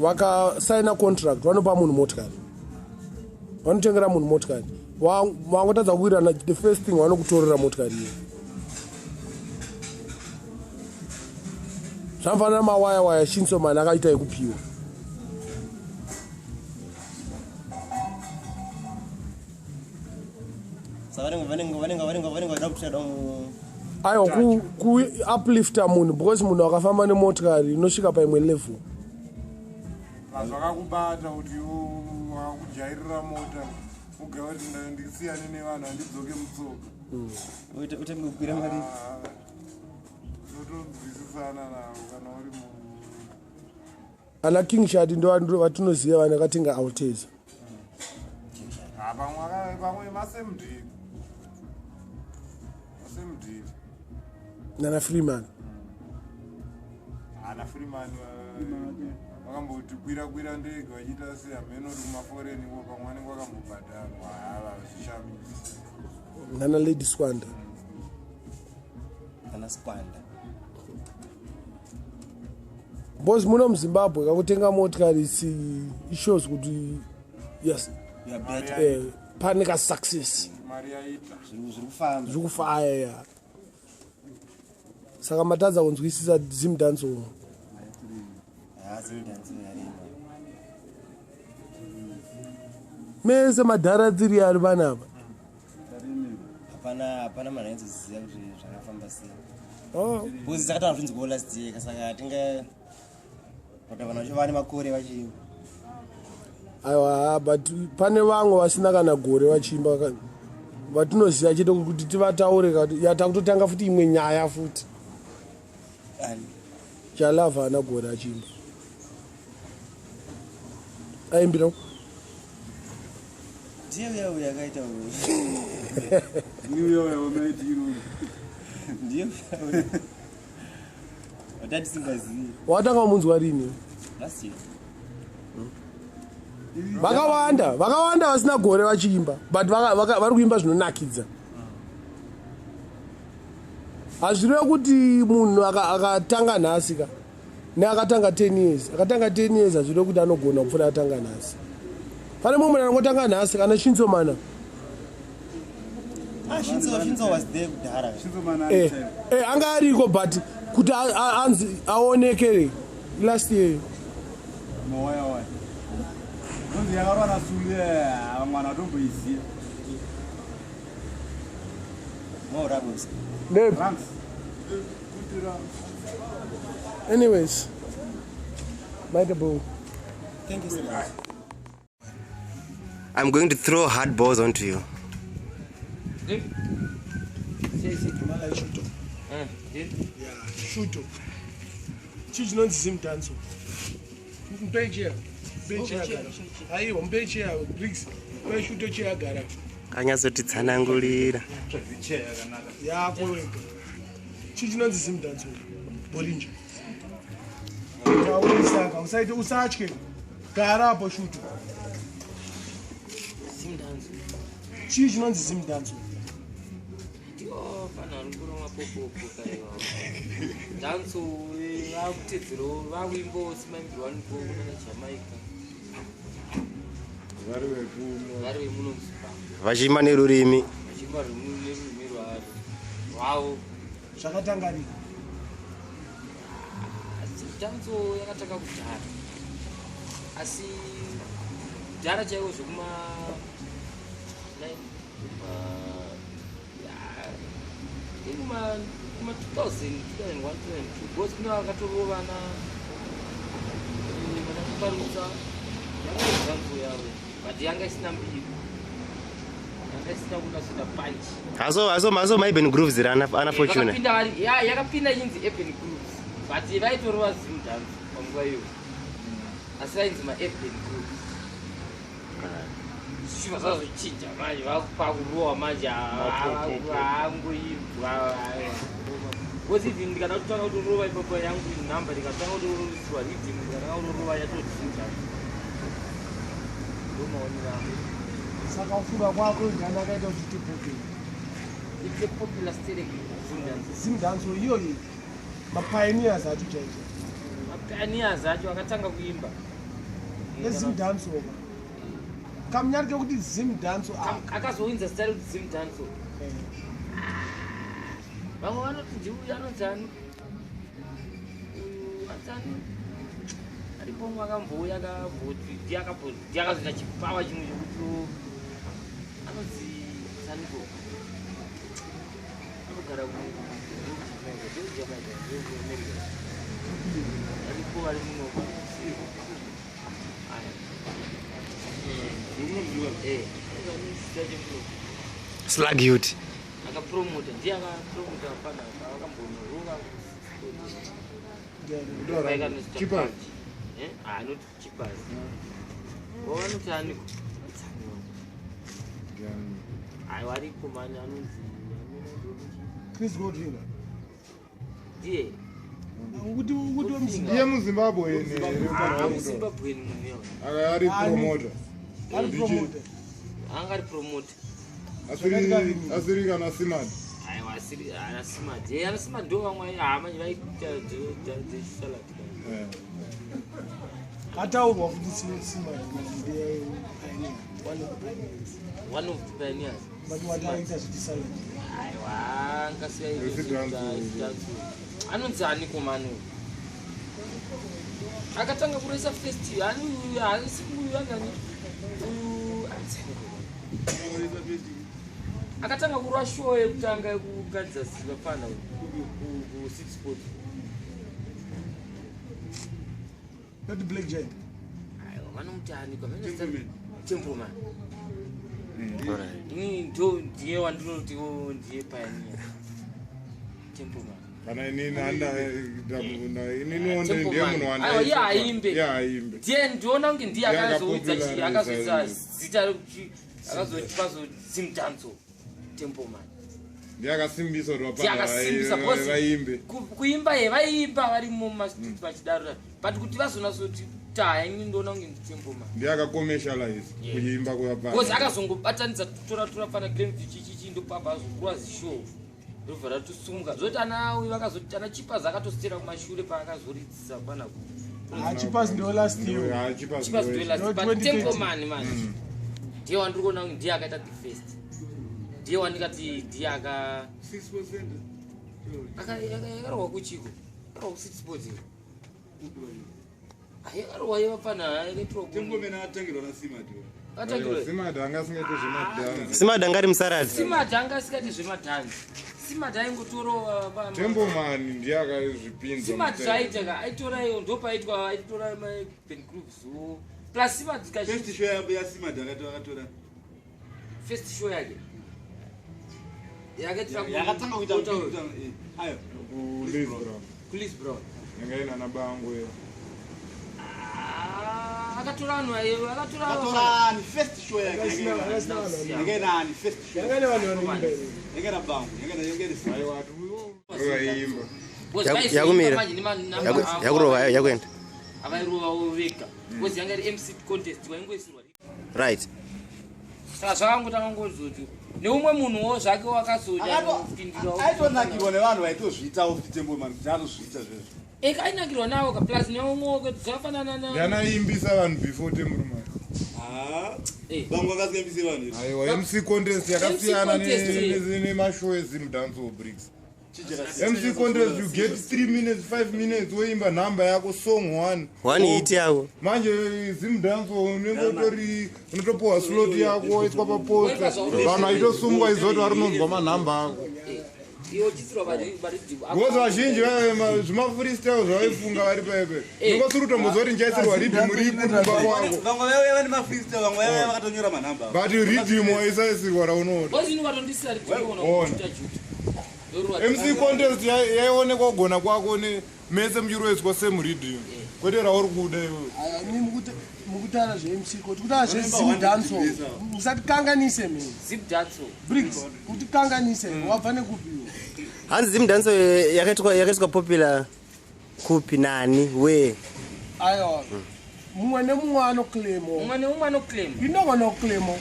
vakasaina contract vanopa munhu motikari, vanotengera munhu motikari. Wangotadza kuwirana, the first thing vanokutorera motikari iyo. Zvanofanira mawaya waya Shinsomani akaita ekupiwa.
Saka vanenge vachida kutsvada mu
Aiwa, kuuplifta munhu because munhu akafamba nemotikari inosvika paimwe level.
Zvakakubata kuti wakakujairira mota ugava kuti ndisiyane nevanhu, handidzoke mutsoka.
Utange kukwira mari.
Unotonzwisisana navo kana uri munhu.
Ana King Shadi ndo vatinoziva vanhu vakatenga Altez.
Ah, pamwe masame deal, masame deal.
Nana Freeman.
Ana Freeman vakamboti kwira kwira ndege vachiita se hameno kuti kumaforeni ko pamwe vanenge vakambobhadharwa hava zvishamisi.
Nana Lady Squanda.
Nana Squanda.
Because muno muZimbabwe kakutenga motikari si ishows kuti yes eh, pane ka success.
Mari yaita.
Zviri kufaya ya. Saka matadza kunzwisisa Zim dancehall. Mese madhara tiri ari panapa.
Hapana hapana munhu aizoziva kuti zvakafamba sei.
Oh.
Because takatanga zvinzwawo last year saka tinga kuti vanhu vacho vane makore vachiimba.
Aiwa but pane vamwe vasina kana gore vachiimba vatinoziva chete kuti tivataure yatakutotanga futi imwe nyaya futi. Jalava ana gore achiimba. Aimbira
Ndiye uya uya akaita uyu.
Ndiye uya uya wamaitiro.
Ndiye uya uya. Watatisingazivi.
Watanga munzwa rini?
Last year.
Vakawanda, vakawanda vasina gore vachiimba, but vari kuimba zvinonakidza. Hazvirevi kuti munhu akatanga nhasi ka neakatanga 10 years, akatanga 10 years hazvirevi kuti anogona kupfuura atanga nhasi. Pane mumwe munhu anongotanga nhasi kana Shinzo Mana.
Ah, Shinzo, Shinzo was there kudhara.
Shinzo Mana
Eh, eh, anga ariko but kuti anzi aonekere last year.
Mawaya waya. Nonzi yakarwa naSulu vamwe vanhu vatomboiziva.
More rebels.
Ndepi?
Ranks.
Anyways, Michael Boo.
Thank you so much. I'm going to throw hard balls onto you.
Shuto. Chii chinonzi Zim dancehall? Mupei chair. Mupei chair agara. Aiwa, mupei chair Briggs. Mupei Shuto chair agara.
Anyatsotitsanangurira.
Yako wega. Chii chinonzi Zim dancehall? Bolinja. Taurisa usaite usatye. Gara apo Shuto.
Zim dancehall.
Chii chinonzi Zim dancehall?
Ndiwo vanhu vari kuromwa popopo kaiwa. Dancehall vakutedzerawo vakuimbawo semaimbirwo aniko kunana Jamaica.
Vari vekuno.
Vari vemuno muZimbabwe.
Vachiimba nerurimi.
Vachiimba nerurimi rwavo.
Zvakatanga rini?
Dancehall yakatanga kudhara. Asi kudhara chaiko zvekuma kuma 2000 2001 2002 because kune vakatorovana vana kuparutsa yanga iri dancehall yavo but yanga isina mbiri, yanga isina kunatsoita punch.
Aso aso aso maUrban Grooves iri ana ana Fortune.
Vakapinda vari ya yakapinda ichinzi Urban Grooves but vaitorova Zim dance panguva iyoyo asi vainzi maUrban Grooves. Zvichibva zvazochinja manje vakupakurowa manje angoibwa because even ndikada kutanga kutorova ipapo yangu nhamba ndikatanga kutoriswa rhythm ndikatanga kutorova yatochinja ndo maonero angu.
Saka kufunga kwako ndani akaita kuti ite popular?
Ite popular sterek Zim dance.
Zim dancehall iyoyi mapioneers acho chaizvo.
Mapioneers acho akatanga kuimba.
EZim dancehall kamunyari kekuti Zim dancehall
Akazowinza zita rekuti Zim dancehall. Vamwe vanoti ndiuyu anonzi ani uyu anzi ani aripo umwe akambouya akamboti ndiye akazoita chipawa chimwe chekuti anonzi saniko anogara kuJamaica America aripo ari muno aya zita chemuno.
Slag Youth.
Akapromota ndiye akapromota fana akambonorova.
Chippers.
Anoti Chippers vanoti ani aiwa ariko mani anonzi
Chris Godwin.
Ndiye.
Kuti kuti wemuzimbabwe.
Ndiye muzimbabwe
Muzimbabwe munhu
ari promoter.
Ari promoter.
Anga ari promoter.
Asiri kana simad.
Aiwa asiri ana simad. Eh ana simad ndo vamwe hama vaikuita dzesalad.
Ataurwa futi simad ndiye pioneer, one of the pioneers.
One of the pioneers.
But wataita zviti salad.
Aiwa angasiya anonzi ani komani uyu akatanga kuresa first ani uyu haasi uyu anani uyu anzi ani komani akatanga kurwa show yekutanga yekugadzira vapfana kucity sport.
Not Black Giant.
Aiwa vanomuti ani kwamene Templeman. Ini ndo ndiye wandinoti ndiye pioneer. Templeman.
Kana inini ininiwo ndiye munhu
Aiwa iye haimbe.
Iye haimbe.
Ndiye ndiona kunge ndiye
Ndiye
akazoudza chi
akapopulariza
akazoisa
izvi.
zita rekuti akazotipa zimdanzo Templeman.
Ndiye akasimbisa kuti
Ndiye akasimbisa
vapfana
because
vaimbe.
Kuimba ye vaiimba varimo mumastreet vachidaro but kuti vazonasoti taya ini ndoona kunge ndiTempleman.
Ndiye akacommercialize kuimba kwevapfana.
Because akazongobatanidza tora tora fana Glenview chichichi ndopabva azokurwa zishow ndobva ratosunga zvoti ana uyu vakazoti ana Chipas akatositera kumashure paakazoridzisa pana ku
Ah, Chipas ndo last year.
Ah, Chipas
Chipas
ndo
ndo last
Ndo
but
2013.
Templeman manje ndiye wandiri kuona kunge ndiye akaita the first ndiye wandikati ndiye aka yakarohwa kuchiko yakarohwa kucity sports yakarohwa yevapfana yakaitirwa
Templeman akatangirwa naSimad.
Akatangirwa.
Simad anga asingaite zvemadhanzi.
Simad anga ari musaradzi.
Simad anga asingaiti zvemadhanzi. Simad aingotorova
Templeman ndiye akazvipinza.
Simad zvaaita ka aitora iyo ndopaitwa aitora maben groups wo plus Simad
First show yaSimad akatora.
First show yake yakaitira
Yakatanga kuita ayo.
Kuliz Brown.
Kuliz Brown.
Yanga ina ana bangu iyo.
Akatora vanhu ayo akatora
Akatora ani first show yake. Yanga ina ani first show.
Yanga ine vanhu vanoimba here?
Yanga ina bangu, yanga ina yanga ina
Aiwa Vaimba.
Yakumira. Yakurova yakuenda.
Avairovawo vega because yanga iri MC contest waingoisirwa.
Right.
Saka zvakangotanga ngozoti neumwe munhuwo zvake wakazonyanyopindira.
Aitonakirwa nevanhu vaitozviitawo futi Templeman kuti anozviita zvezvo.
Eka ainakirwa nawo ka plus neumwe zvakafanana na
Ndianaimbisa vanhu before Templeman.
Ah. Bangu akasingaimbise vanhu.
Aiwa MC contest yakasiyana
MC contest.
nemashow eZimdancehall Bricks. MC contest you get 3 minutes 5 minutes woimba nhamba yako song 1.
One hit yako.
Manje Zimdancehall unenge utori unotopuwa slot yako woiswa paposter. Vanhu vaitosungwa izoti vari unonzwa manhamba ako.
Iwe uchisirwa
Because vazhinji zvimafreestyle zvavaifunga vari pepe. Unongosiri kutombozwa kuti ndichaisirwa riddim ripi kumba kwako.
Vamwe vaiuya vane mafreestyle, vamwe vaiuya vakatonyora manhamba.
But riddim waisaisirwa raunoda.
Because ini ukatondisira riddim
Ona.
unoona juta.
MC contest yaionekwa kugona kwako ne mese muchiroiswa same riddim. Kwete rauri kuda iwe.
Imi mukutaura zveMC kuti kutaura zveZimdancehall. Musatikanganise mheni.
Zimdancehall.
Briggs, kutikanganise wabva nekupi iwe?
Hanzi Zimdancehall yakaitwa popular kupi nani where?
Aiwa. Mumwe nemumwe anoclaimo.
Mumwe nemumwe anoclaim.
Inogona kuclaimo.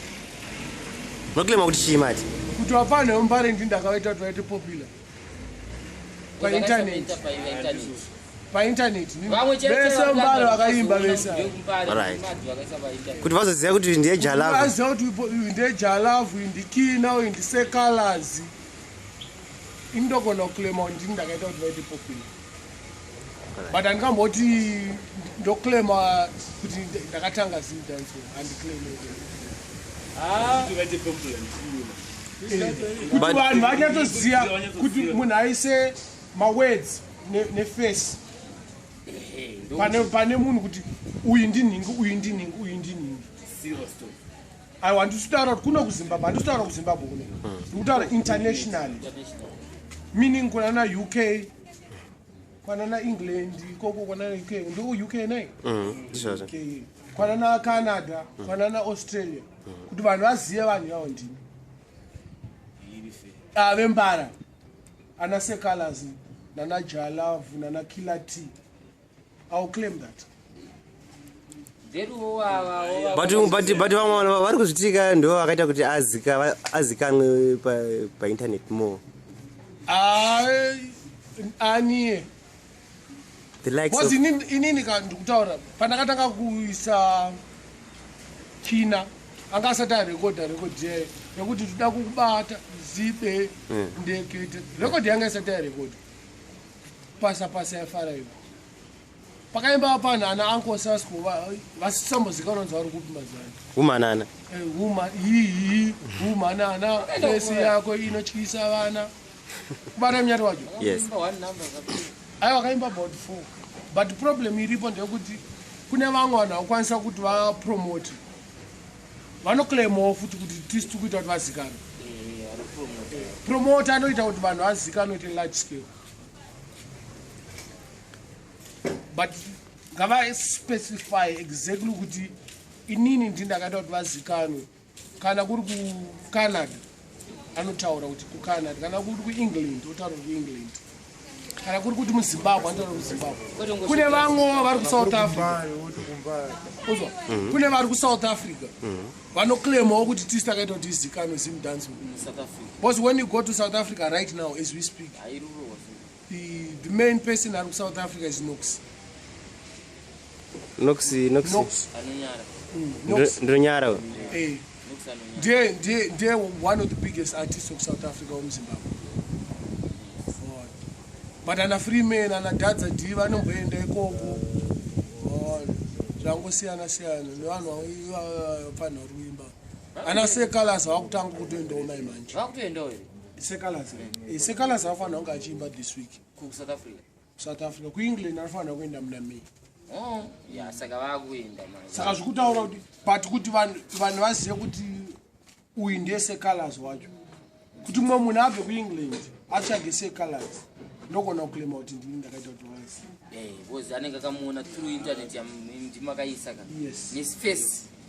Unoclaima kuti chii mati?
Kuti vapfana vemumbare ndi ndakaita kuti vaite popular. Painternet. Painternet.
Vamwe chete
Vese mumbare vakaimba vese.
Alright. Kuti vazoziva kuti ndiye Jalavu.
Vaziva kuti uyu ndiye Jalavu, uyu ndiKina, uyu ndiSekalazi. Indogona kuclaima kuti ndini ndakaita kuti vaite popular. But handingamboti ndoclaima kuti ndakatanga Zimdancehall, handiclaim.
Vaite popular.
Kuti vanhu vanyatsoziva kuti munhu aise mawords neface pane munhu kuti uyu ndinhingi, uyu ndinhingi, uyu ndinhingi. Aiwa, handisi kutaura kuti kuno kuZimbabwe, handisi kutaura kuZimbabwe kuno, ndikutaura internationally, meaning kunana UK, kwanana England ikoko, kwanana UK, ndiko UK nei?
Ndizvozvo.
UK, kwanana Canada, kwanana Australia, kuti vanhu vazive vanhu ivavo ndini vembara ana Secolors. Nana Jalavu, nana Killer T. I'll claim that.
But but but vamwe vanhu vari kuzvitika ndo vakaita kuti azika azikanwe painternet more.
Ah, aniye.
The likes
Because
of
inini ka ndikutaura pandakatanga kuisa Kina anga asati arekodha rekodhi yayo yekuti toda kukubata zibe ndekete rekodhi yanga isati yarekodha pasa pasa yafara iyo pakaimba panhu ana Uncle Sasco vasisambozikanwa kunzi vari kupi mazano.
Umanana.
Uma hihi umanana face yako inotyisa vana kubata munyati wacho.
Yes.
Aiwa, akaimba about four, but problem iripo ndeyekuti kune vamwe vanhu vakukwanisa kuti vapromote, vanoclaimawo futi kuti tisi tiri kuita kuti vazikanwe. Promoter anoita kuti vanhu vazikanwe te large scale, but ngavaspecify exactly kuti inini ndi ndakaita kuti vazikanwe. Kana kuri kuCanada anotaura kuti kuCanada, kana kuri kuEngland otaura kuEngland, kana kuri kuti muZimbabwe anotaura kuZimbabwe. Kune vamwewo vari kuSouth Africa, uzwa, kune vari kuSouth Africa vanoclaimawo kuti tisi takaita kuti izikanwe Zimdancehall, because when you go to South Africa right now as we speak, the main person ari kuSouth Africa is Nox.
Nox, Nox.
Nox. Nox.
Ndinonyara.
Ndiye one of the biggest artists of South Africa wemuZimbabwe. But ana Freeman, ana Dadza D vanomboenda ikoko. Zvangosiyana siyana nevanhu vafanira kuimba. Ana Sekalas vakutanga kutoendawo mai manje.
Vakutoendawo here?
Sekalas, Sekalas afanira kunge achiimba this week.
KuSouth Africa?
South Africa. KuEngland anofanira kuenda muna May.
Oh, ya, saka vakuenda manje.
Saka zvikutaura kuti, but kuti vanhu vazive kuti uyu ndiye Sekalas wacho, kuti mumwe munhu abve kuEngland atsvage Sekalas, ndogona kuclaima kuti ndini ndakaita kuti vazi
Because anenge akamuona through internet ndimakaisa ka.
Yes.
Neface.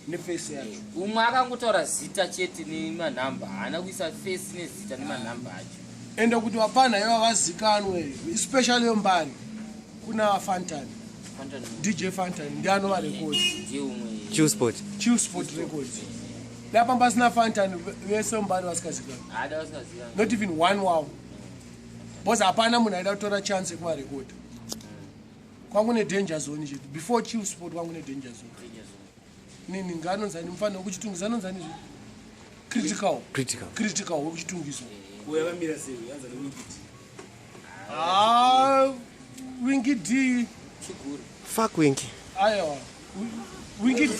Neface yacho.
Umwe akangotaura zita chete nemanhamba, haana kuisa face nezita nemanhamba acho.
Ende kuti vapana iva vazikanwe, especially yombani, kuna Fantan.
Fantan.
DJ Fantan ndiye anovarekodzi.
Ndiye umwe.
Chillspot.
Chillspot Records. Dapa pasina Fantan, vese mbani vasikazikanwi.
Haada vasingazikanwi.
Not even one wavo, because hapana munhu aida kutora chance yekuvarekodha. Kwangu neDanger Zone chete before Chillspot, kwangu neDanger Zone. Nini nganonzani mufanira wekuChitungwiza anonzani zve Critical.
Critical.
Critical wekuChitungwiza.
Uyo akamira sei? Anza neWinky D.
Ah, Winky D.
Chiguru.
Fuck Winky.
Aiwa, Winky D,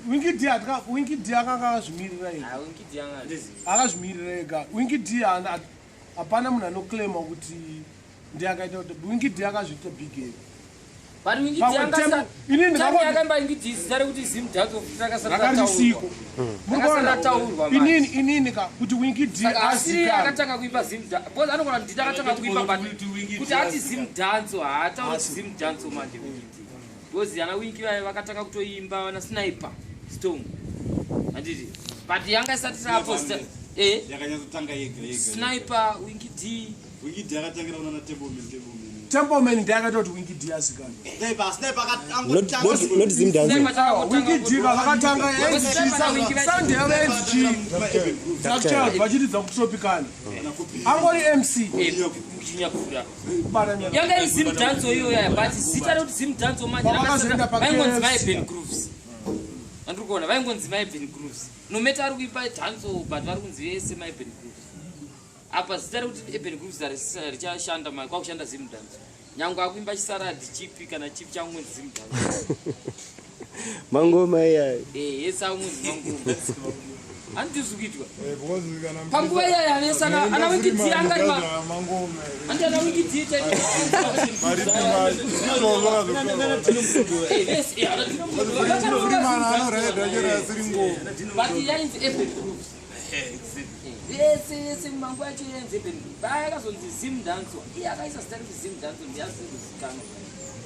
Winky D atika, Winky D akanga akazvimirira ega.
Ah, Winky D anga
Akazvimirira ega Winky D. Hapana munhu anoclaima kuti ndiye akaita kuti Winky D akazviita big ega.
But Winky D
Pamwe
anga
inini
akaimba Winky D zita rekuti Zimdancehall
rakarisiko.
Rakasarataurwa.
Inini ka kuti Winky D
Saka asiri
azikanwe.
akatanga kuimba Zimda, because anogona kuti nditi akatanga kuimba, but kuti ati Zimdancehall, haatauri kuti Zimdancehall manje Winky D, because ana Winky vaya vakatanga kutoimba vana Sniper Storm, handiti? But yanga isati rapo zita
Yakanyatsotanga yega yega.
Sniper, Winky D.
Winky D akatangira kunana Templeman, Templeman.
Templeman ndiye akaita kuti Winky D azikanwe.
Sniper, Sniper.
Not Zimdancehall.
Winky D vakatanga sound yavo yainzi chii? Dark vachiridza kuTropicana, angori MC.
Chinyakura.
Bana nyaya.
Yanga iri Zimdancehall iyoyaya, but zita rekuti Zimdancehall manje
Pavakazoenda pa
vaingonzi
KFC.
maEben Grooves. Andiri kuona vaingonzi maEben Grooves, no matter ari kuimba dancehall, but vari kunzi vese maEben Grooves. Apa zita rekuti Eben Grooves richashanda kwakushanda Zimdancehall, nyange akuimba chisaradhi chipi kana chipi changonzi Zimdancehall.
Mangoma iyayo.
Yese akungonzi mangoma, handizvi kuitwa
Because kana
panguva iyaya vese ana Winky D anga ari
mangoma.
Handi ana Winky D.
Freeman anoraidha chero asiri ngoma.
But yainzi Eben Grooves yese yese, manguva yacho yainzi Eben Grooves. Vayakazonzi Zimdancehall, iye akaisa zita rekuti Zimdancehall ndiye asiri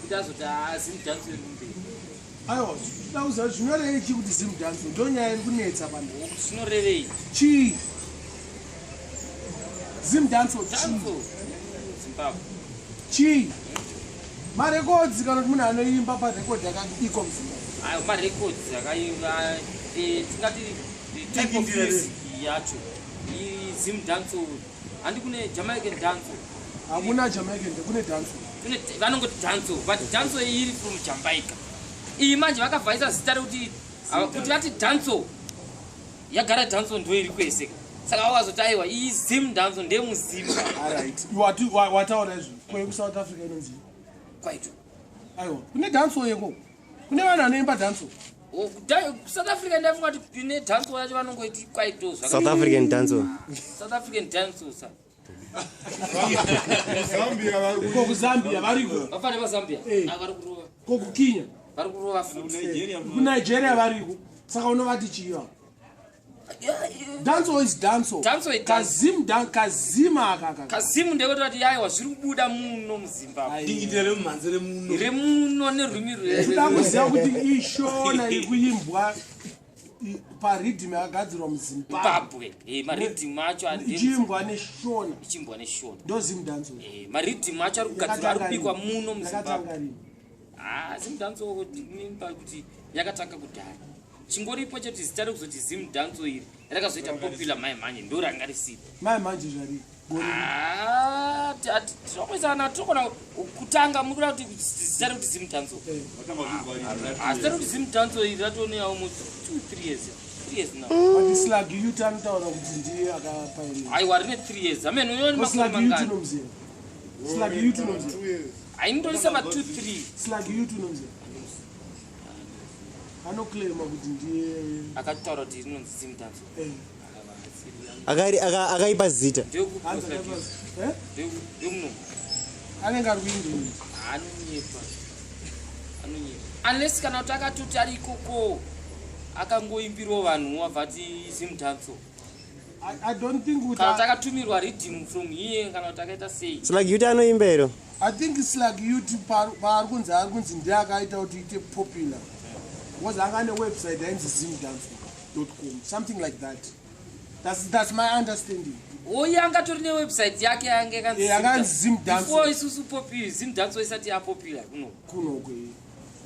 kuti azoti haa, Zimdancehall iri kumberi.
Aiwa, dauza zvinorevei chii kuti Zimdancehall? Ndo nyaya iri kunetsa vanhu.
Zvinorevei?
Chii Zimdancehall, chii?
Dancehall Zimbabwe.
Chii? Marekodzi kana kuti munhu anoimba parekodhi yakabikwa muZimbabwe.
Ayo marekodzi akaimba eh, tingati the type of music yacho Zim dancehall. Handi kune Jamaican dancehall.
Hakuna Jamaican, kune dancehall.
Kune vanongoti dancehall, but dancehall iyi iri from Jamaica. Iyi manje vakavhaisa zita rekuti kuti vati dancehall. Yagara dancehall ndo iri kwese. Saka vakazoti aiwa iyi Zim dancehall ndeyemuzim.
Alright. Wataura izvo. Kwe kuSouth Africa inonzi
Kwaito.
Aiwa, kune dancehall yeko. Kune vanhu vanoimba dancehall.
Oh, South Africa ndafunga kuti kune dancehall yacho vanongoiti kwaito
zvaka. South African dancehall.
South African dancehall sa.
Zambia vari
ko kuZambia variko.
Vafana vaZambia.
Eh.
Ah, vari kurova.
Ko kuKenya.
Vari kurova futi.
KuNigeria variko. Saka unovati chii vavo? Dancehall is dancehall.
Dancehall is
Kazim dan kazima aka aka.
Kazimu ndekuti vati aiwa zviri kubuda muno muZimbabwe.
Dingindira remumhanzi remuno.
Remuno nerwimi rwe.
Kuda kuziva kuti ishona iri kuimbwa pariddim yakagadzirwa muZimbabwe.
Zimbabwe. Eh, mariddim acho andi
Ichiimbwa neshona.
Ichiimbwa neshona.
Ndo Zim dancehall.
Eh, mariddim acho ari kugadzirwa ari kubikwa muno muZimbabwe.
Yakatanga rini?
Ah, Zim dancehall kuti nimba kuti yakatanga kudhara. Chingoripo chekuti zita rekuzoti Zim dancehall iri rakazoita popular mai manje ndo ranga risipo.
Mai manje zvariri.
Ah, tinokuisana tinogona kutanga muri kuda kuti zita rekuti Zim dancehall. Ah, zita rekuti Zim dancehall iri ratone almost 2 3 years. 3 years now.
But Slag Youth anotaura kuti ndiye akapioneer.
Aiwa rine 3 years. Amen uyo ni
Ko
makore
Slag Youth
mangani?
unomuziva? Slag Youth unomuziva?
Aindorisa ma 2 3.
Slag Youth unomuziva? Anoclaima kuti ndiye
Akataura kuti rinonzi Zim dancehall.
eh.
Akari akaipa zita.
Hanzi akaipa eh? Anenge ari kuIndia.
Anonyepa. Anonyepa. Unless kana kuti akatoti ari ikoko akangoimbirawo vanhu wabva ati Zim dancehall.
I don't think kuti
Kana kuti akatumirwa riddim from here kana kuti akaita sei.
Slag Youth anoimba here?
I think Slag Youth paari kunzi ari kunzi ndiye akaita kuti iite popular. Because anga ane website yainzi zimdancehall.com something like that. That's my understanding.
Oye angatori newebsite yake yange yakanzi
Eh, yakanzi Zim Dancehall.
Before isusu popi Zim Dancehall isati yapopular kuno.
Kuno kwe.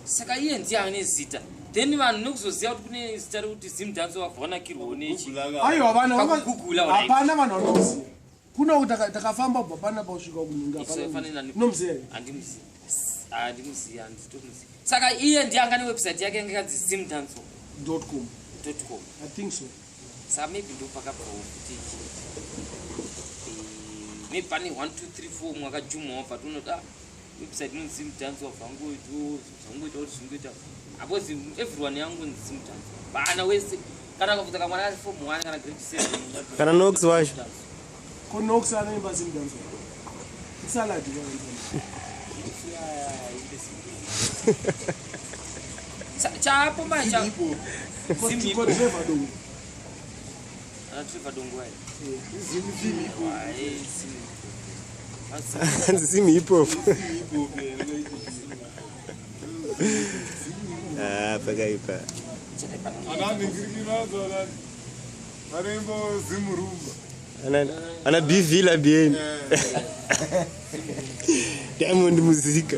Saka iye ndiye ane zita. Then vanhu nekuzoziva kuti kune zita rekuti Zim Dancehall vabva vanakirwawo nechi.
Aiwa vanhu
Pakugoogle right.
hapana vanhu vanomuziva. Kuno kuti takafamba kubva panapa kusvika kuninga
Isu
hapana.
fanana ni-
Unomuziva here?
Handimuzivi. Handimuzivi, handitomuzivi. Saka iye ndiye anga newebsite yake yange yakanzi zimdancehall.com.
Dot com. I think so.
Saka maybe ndo pakabvawo kuti eh, maybe pane 1 2 3 4 mwakajumawo but unoda website inonzi Zim Dancehall vangoitawo zvangoita kuti zvingoita apozi everyone yangonzi Zim Dancehall. Vana wese kana ukabvunza kamwana kari form 1 kana grade 7
Kana Nox wacho.
Ko Nox anoimba Zim Dancehall. Salad kwa.
Chapo manje cha Zim
Ko
hip hop.
Trevor Dongo.
Ana Trevor Dongo ayi.
Zim hip hop.
Ayi Zim hip hop.
Hanzi Zim hip hop. Ah, pakaipa.
Anandingirikinadzo anani. Vanoimba Zimurumba.
Ana ana BV la bien. Diamond Muzika.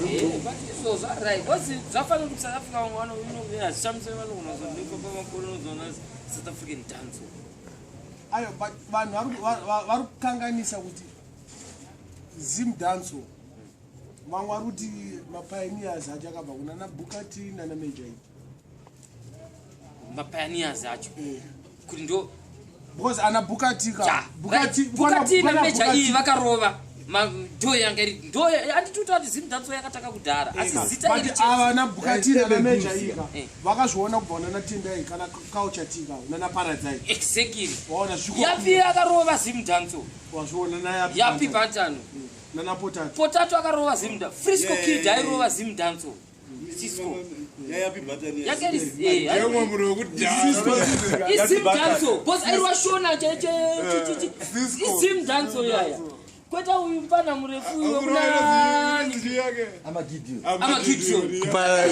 Izvo zvarai because zvafanira kuti South Africa vamwe vanoazvishamisa vanogona kuzonekwa pamakore unozoona South African dancehall.
Ayo but vanhu vari kukanganisa kuti Zim Dancehall vamwe vari kuti mapioneers acho akabva kuna naBooker T nana Major E.
Mapioneers acho kuti ndo
Because ana Booker T ka
Ja,
Booker T
right. Booker T
kuna
naMajor
Booker
E
T.
vakarova ndo yanga iri ndo handituta kuti Zim Dancehall yakatanga kudhara asi zita
But
iri
ava naBooker T nana Major E ka
Eh.
vakazviona kubva kuna naTendai kana Culture T ka nana Paradzai.
Exactly.
Waona zviko
Yapi akarova Zim Dancehall.
Wazviona na Yapi.
Yapi Bantano.
Nana Potato.
Potato akarova Zim Dancehall. Frisco
Yeah.
Kid airova Zim Dancehall. Cisco.
Yapi Bantano.
Yake iri eh
Ndemwe munhu wekudhara.
Izim Dancehall. Boss airova shona che che che. Izim Dancehall yaya. Kweta uyu mfana murefu uyu wekunani.
Amagideon.
Amagideon.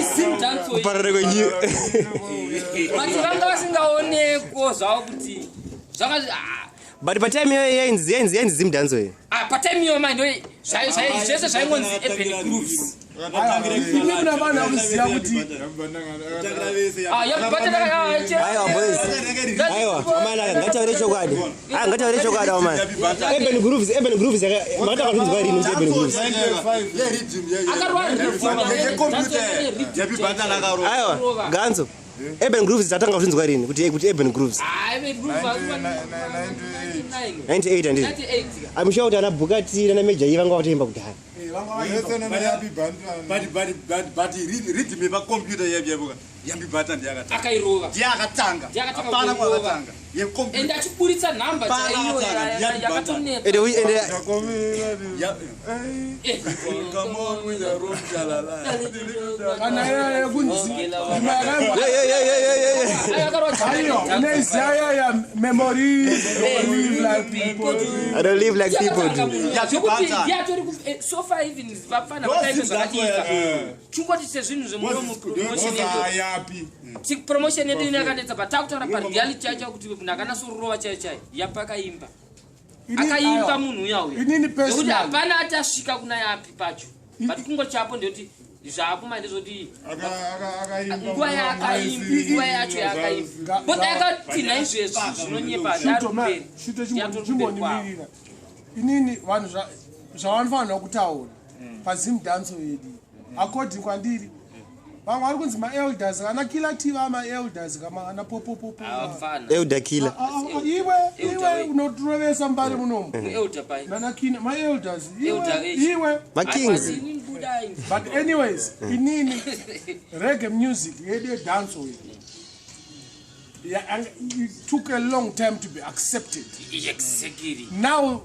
Izim Dancehall.
Kuparara kwenyika.
But vanga vasingaonekwo zvavo kuti zvaka ah,
But patime iyoyo yainzi yainzi yainzi zimdanzo iyi.
Ah, patime iyoyo manje ndo zvese zvaingonzi Urban Grooves.
Imi kuna vanhu vakuziva kuti
Ah, ya
Aiwa boys. Aiwa, amana ngataure chokwadi. Ah, ngataure chokwadi amana. Urban Grooves, Urban Grooves yaka makatanga kunzwa rini kuti Urban Grooves? Aiwa, Ganzo. Urban Grooves tatanga kuzvinzwa rini kuti kuti Urban Grooves? 98 handiti? I'm sure kuti ana Bukati nana Major iyi vanga vatoimba kudhara.
But rhythm yepakombiyuta yaiyavuka yambibata ndiyakatanga.
Akairova.
Ndiyakatanga.
Ndiyakatanga
Hapana
kuirova.
kwakatanga. Yekombiyuta.
Ende achiburitsa nhamba
Pana
chaiyo
akatanga,
yakatonetsa.
Ende ende
kana iya yekunzi
Yeah, yeah, yeah, yeah, yeah, yeah.
Aiwa, unoiziva iya ya memory live like people do.
I don't live like people do.
Zvekuti ndiyatori so far even vapfana vakaita zvakadiika. Chingoti sezvinhu zvemunomu promotion yedu.
Yapi
Promotion yedu ine yakanetsa but takutaura pareality yacho kuti munhu akanatsorova chaiyo chaiyo yapakaimba.
Ini-
Akaimba
aiwa.
munhu uya uya.
Inini
Nekuti
personally
hapana ati asvika kuna yapi pacho. But kungochapo ndekuti zvapo manje ndezvoti nguva yaakaimba, nguva yacho yaakaimba. But akatinha izvezvi zvinonyepa
Shuto, ma-
ari
shuto
kumberi. Yatori kumberi kwavo.
chimbonimirira inini vanhu zvavanofanira kutaura pazimdanso yedu according kwandiri vamwe vari kunzi maelders kana kila t vamaelders kama ana popopopo.
Havafana.
Elder Killer.
Iwe
Elder
iwe
we.
unotirovesa mbari munomu.
Elder pai.
Nana kina maelders
Elder
iwe
age.
iwe.
Makings.
Inini budai.
But anyways, inini reggae music yedu yedanso iyi yeah, and it took a long time to be accepted.
Exactly.
Now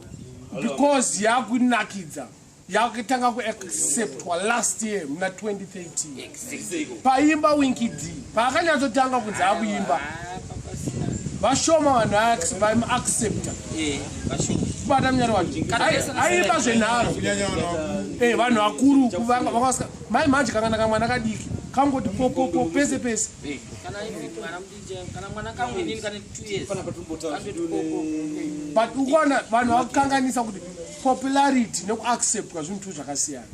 because yakunakidza yakatanga kuacceptwa last year muna 2013.
Exactly.
Paimba Winky D paakanyatsotanga kunzi akuimba, vashoma vanhu vaimuaccepta.
Eh, vashoma.
Kubata munyari wacho
Kana vese
aiimba zvenharo. Vanhu vakuru mai manje kakana kamwana kadiki kangoti popopo pese pese.
Eh, kana ivi mwana mudiki kana mwana kamwe inini kana 2 years. Kandoti popo.
But ukuona vanhu vakukanganisa kuti popularity nekuacceptwa zvinhu tu zvakasiyana.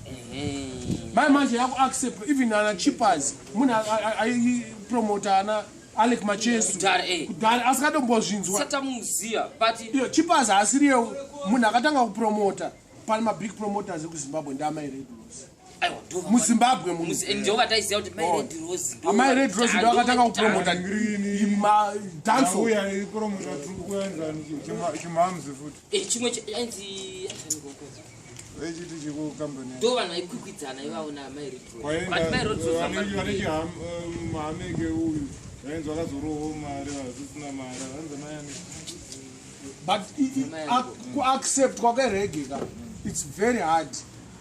Mai manje yakuacceptwa even ana Chippers munhu aipromota ana Alec Machesu
Kudhara, eh.
kudhara asingatombozvinzwa.
Satamuziya but
Iyo Chippers haasiriyo munhu akatanga kupromota. Pane mabig promoters ekuZimbabwe ndaamai Red Rose.
Aiwa ndo
MuZimbabwe muno.
Ndo vataiziva kuti mai Red Rose ndo
Amai Red Rose ndo akatanga kupromota danso.
Uya ipromota kuenzani chimhamzi futi.
Eh, chimwe ainzi
vechiti chikukambani.
Ndo vanhu vaikwikwidzana ivavo namai Red Rose. But mai Red Rose
vane
vanga-
chihameke uyu vainzi vakazorohwo mari vasisina mari vanzi mayani.
But kuacceptwa kwereggae ka, it's very hard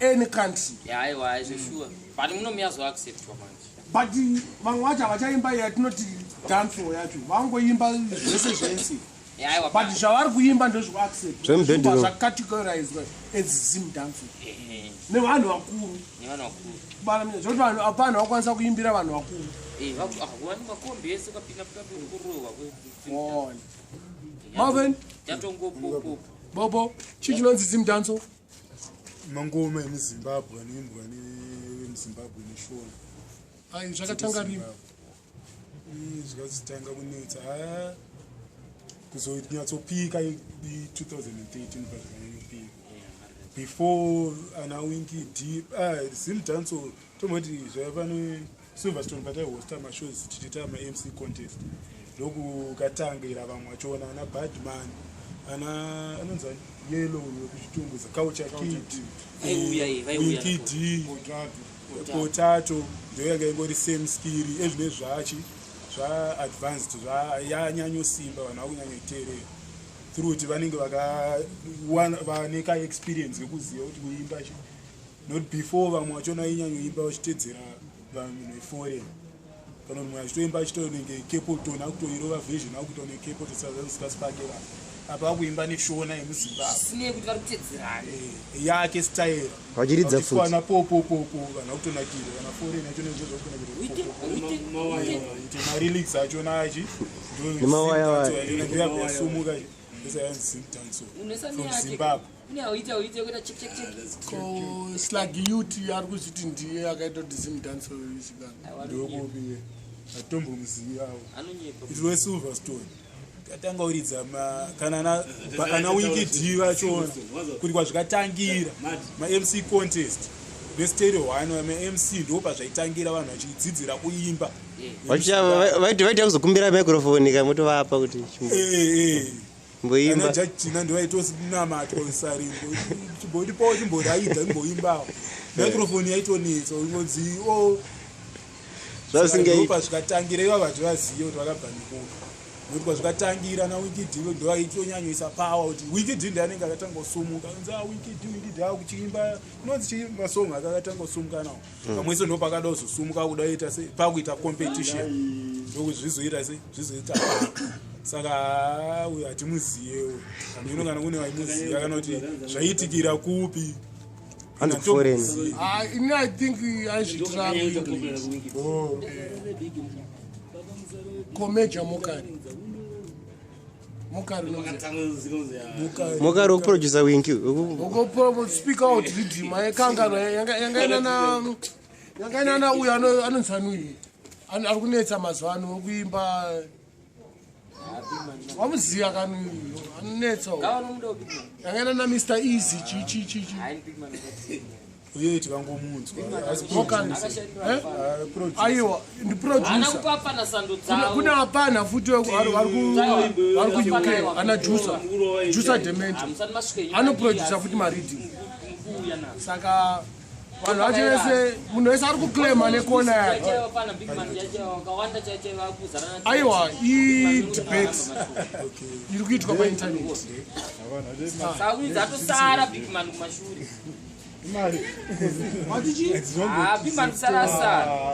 any country.
Ya, aiwa, zveshuwa, but muno muyazoacceptwa manje.
But vamwe vacho havachaimba yatinoti danso yacho, vangoimba zvese zvese.
Ya, aiwa.
But zvavari kuimba ndezvekuaccept
Zvemubhedhuru.
zvacategorizwa as zim danso nevanhu vakuru.
Nevanhu vakuru.
Kubara mina zvekuti vanhu apana vakwanisa kuimbira vanhu vakuru.
Eh, wani makombi ese ukapinda kurohwa.
Ona. Marvin.
Yatongopopopo.
Bobo, chii chinonzi zim danso?
Mangoma emuZimbabwe anoimbwa nemuZimbabwe neshona.
Ai, zvakatanga rini?
Zvakazotanga kunetsa ha kuzonyatsopika i-2013 pazvakanyanyopika. Before ana Winky D, ah, zim danso tomboti zvaiva neSilverstone pataihosta mashows tichiita maMC contest, ndokukatangira vamwe vachona ana Badman, ana anonzi ani? Yellow wekuChitungwiza, Culture Kid.
Vaiuya, eh, vaiuya.
Winky D, Potato, ndo yanga ingori same skiri ezvine zvachi zvaadvanced yanyanyosimba vanhu vakunyanyoiteerera through kuti vanenge vane kaexperience kekuziva kuti kuimba chi not before vamwe vachona vainyanyoimba vachitedzera vanhu veforeign kana kuti mumwe achitoimba achitonenge Capleton akutoirova version akuita neCapleton sazanzisikasipake vanhu apa akuimba neshona yemuZimbabwe.
Sinei kuti vari kutedzerana.
Yake style.
Vachiridza futi.
Vana popopopo vanhu vakutonakirwa kana foreign yacho nezvezvakutonakirwa ite marelix achona achi
Nemawaya waya.
ndoyabva yasumuka.
Yainzi Zimdancehall from Zimbabwe.
Ko Slag Youth ari kuzviti ndiye akaita kuti Zimdancehall izikanwe.
Ndokupi atombomuzivawo. It was Silverstone. Katanga kuridza kana ana Winky D vachona kuti kwazvikatangira maMC contest nestereo one maMC ndo pazvaitangira vanhu vachidzidzira kuimba.
Vaita kuzokumbira microphone kamotovapa kuti
mboimba. Ana Tina ndo vaitonamatwa sarimbo chimbotipawo chimboraidza imboimbawo. Microphone yaitonetsa ingonzi o
zvasingaiti.
Pazvikatangira ivo vachivaziva kuti vakabva nekupi. Nokuti kwazvikatangira naWinky D ndo aitonyanyoisa power kuti Winky D ndiye anenge akatanga kusumuka. Anzi ah Winky D, Winky D akuchiimba inonzi chii masong ake akatanga kusumuka nawo. Pamwe se ndo pakada kuzosumuka kuda kuita se pakuita competition. Ndokuti zvizoita se zvizoita. Saka uyu hatimuziyewo. Hameno kana kune vaimuziva kana kuti zvaitikira kupi.
Hanzi kuforeign.
Ah, ini I think aizviitira kuEngland. Komeja Mokari. Mokari unoziva.
Mokari wekuproducer Winky.
Uko speak out riddim ayekangana yangaina yangaina na uyu anonzi ani ari kunetsa mazuva ano wekuimba wamuziva kani anonetsa yangaina na Mr Easy chi chi chi chi
uye tikangomunzwa
aiwa ndiproducer kune apana futi vari kuUK ana Jusa Jusa Demente anoproducer futi mareading. Saka vanhu vacho vese munhu wese ari kuclaima nekona yake. Aiwa idebate iri kuitwa painternet.
Atosara big man kumashure.
Matichi?
Big man kusarasara.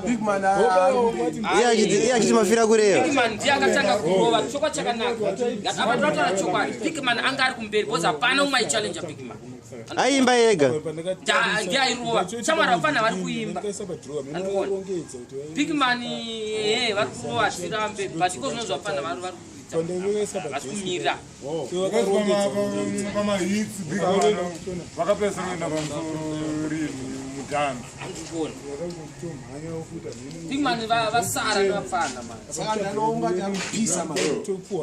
Big man
iye achiti mafira kureva.
Big man ndiye akatanga kurova chokwadi chakanaka. Apa tinotaura chokwadi. Big man anga ari kumberi because hapana umwe aichallenja Big man.
Aimba ega.
Ndiye airova. Shamwari vafana vari kuimba. Big man vari kurova tirambe but iko zvinonzi vafana vari kuita vari kumira.
Pamahits big man vakapedzisira kuenda pamusoro rini mudhanzi?
Andikuona. Big man vasara nevafana man.
Saka ndanoungati arikupisa man.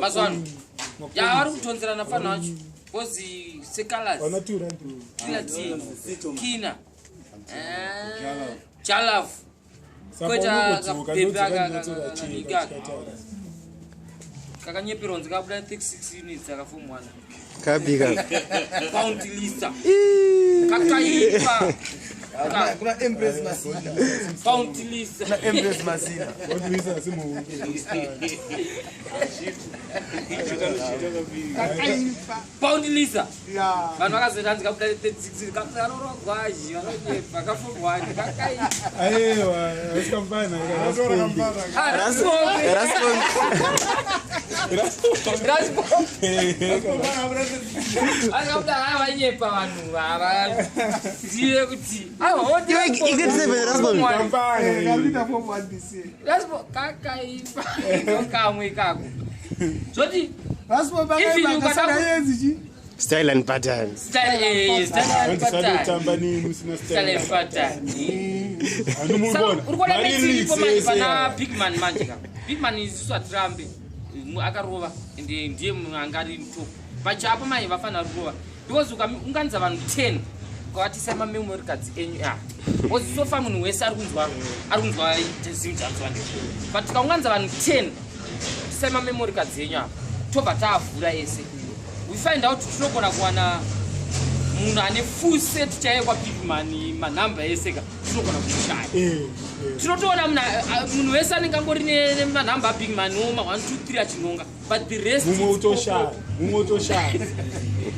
Mazuva ano ya vari kutonzerana fana vacho because secolors Killer T Kina Jalav koita kapepe aka kakanyeperonzi kabuda 36 units akafomu 1
Kabika.
Bounty Lisa kakaipa
Kuna Empress Masina.
Bounty Lisa.
Kuna Empress Masina.
Bounty Lisa vanhu vakazoita hanzi kabuda 36 kakarorwa gwaji vanonyepa kafomu 1 kakaipa.
Aiwa asikamfana.
Akabuda haya vanyepa vanhu havazive kuti kakaipa kamwe kako zvoti
Style and pattern.
Tamba nini usina
style and pattern. Uri kuona metsiripo manje pana big man manje ka big man isusu hatirambe akarova ende ndiye munhu anga ari top pachapo mai vafanira kurova because ukaunganidza vanhu 10 ukavatisa mamemory cards enyu a because so far munhu wese ari kunzwa zimdancehall, but tikaunganidza vanhu 10 tisai mamemory cards enyu apa tobva taavhura ese, we find out tinogona kuwana munhu ane full set chaiyo kwabig man manhamba ese ka tinogona kushaya. Tinotoona munhu wese anenge angori nemanhamba abig man oma 1 2 3 achinonga, but the rest
mumwe utoshaya, mumwe utoshaya.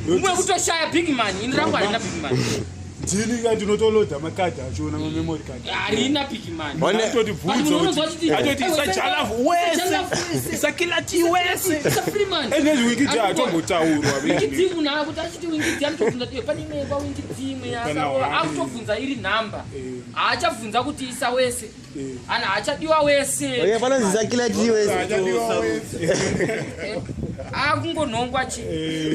Mumwe kutoshaya big man. Ini rangu harina big man.
Ndini ka ndinotolodha makadhi achona mamemory card.
Harina Bigman.
Atotibvunza kuti atoti isa Jalafu wese, isa Kilati wese.
Isa Freeman.
Ende Winky D atombotaurwa.
Winky D munhu akuti achiti Winky D anotobvunza kuti pane imwe kwa Winky D imwe
Kana one.
akutobvunza iri nhamba. Haachabvunza kuti isa wese. Ana haachadiwa wese.
Okay, panonzi isa Killer T wese.
Achadiwa wese.
Akungonhongwa chi.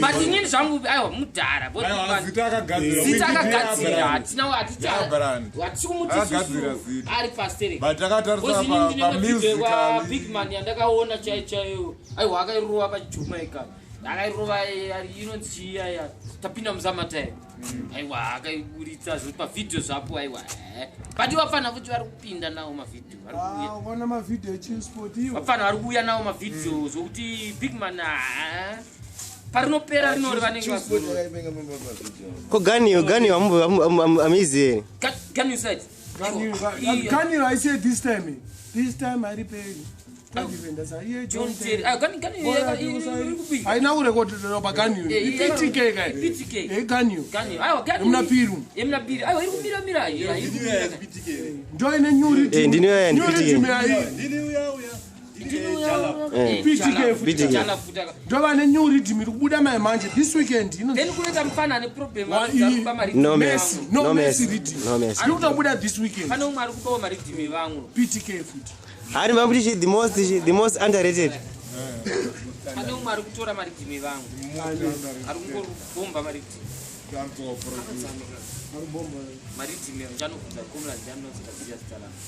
But inini zvangu aiwa mudhara. But
Aiwa, zita akagadzira.
Zita
Winky D
akagadzira.
yabrand.
Hatina haticha.
Yabrand.
Hatisi kumuti
Akagadzira
isusu
zita.
ari pastere.
But takatarisa
Because inini ndine
pa
video kwa
musical.
Big Man yandakaona chaiyo chaiyo. Aiwa akairova paJamaica. Akairova inonzi chii iya tapinda musamatime. Aiwa akaiburitsa zvo pavhidhiyo zvapo aiwa. But vafana futi vari kupinda nawo mavhidhiyo vari kuuya.
Ona mavhidhiyo eChillspot iwo.
Vafana vari kuuya nawo mavhidhiyo zvokuti Big Man ah, parinopera rinori vanenge vazorora.
Ko Ganiyo, Ganiyo amuizivi here?
Ganiyo side.
Ganiyo I say this time. This time hariperi.
John Terry. Ah, Ganiyo iri kubika.
Haina kurekodherwa paGaniyo. IPTK kai.
PTK.
EGaniyo.
Ganiyo. Aiwa Ganiyo.
Yemuna Piru.
Yemuna Piru. Aiwa iri kumira mira. Iri kumira.
Ndo ine new rhythm.
Eh, ndini uya, ndi
New
PTK.
rhythm yayi.
PTK
futi.
Jala futi aka.
Ndo vane new rhythm iri kubuda mai manje this weekend ino.
Then kunoita mufana ane problem
Wa-
ari kuba maridhimu
No
Mercy,
mercy.
no
No
mercy
mercy.
rhythm.
No mercy.
Ari kutobuda this weekend.
Pane umwe ari kubawo maridhimu evamwe.
PTK futi.
Hari mamuti chi the most underrated.
Pane umwe ari kutora maridhimu evamwe. Ari kungobhomba maridhimu.
Dancehall producer.
Maridhimu echanobvunza komra ndianonzikaziya zita rangu.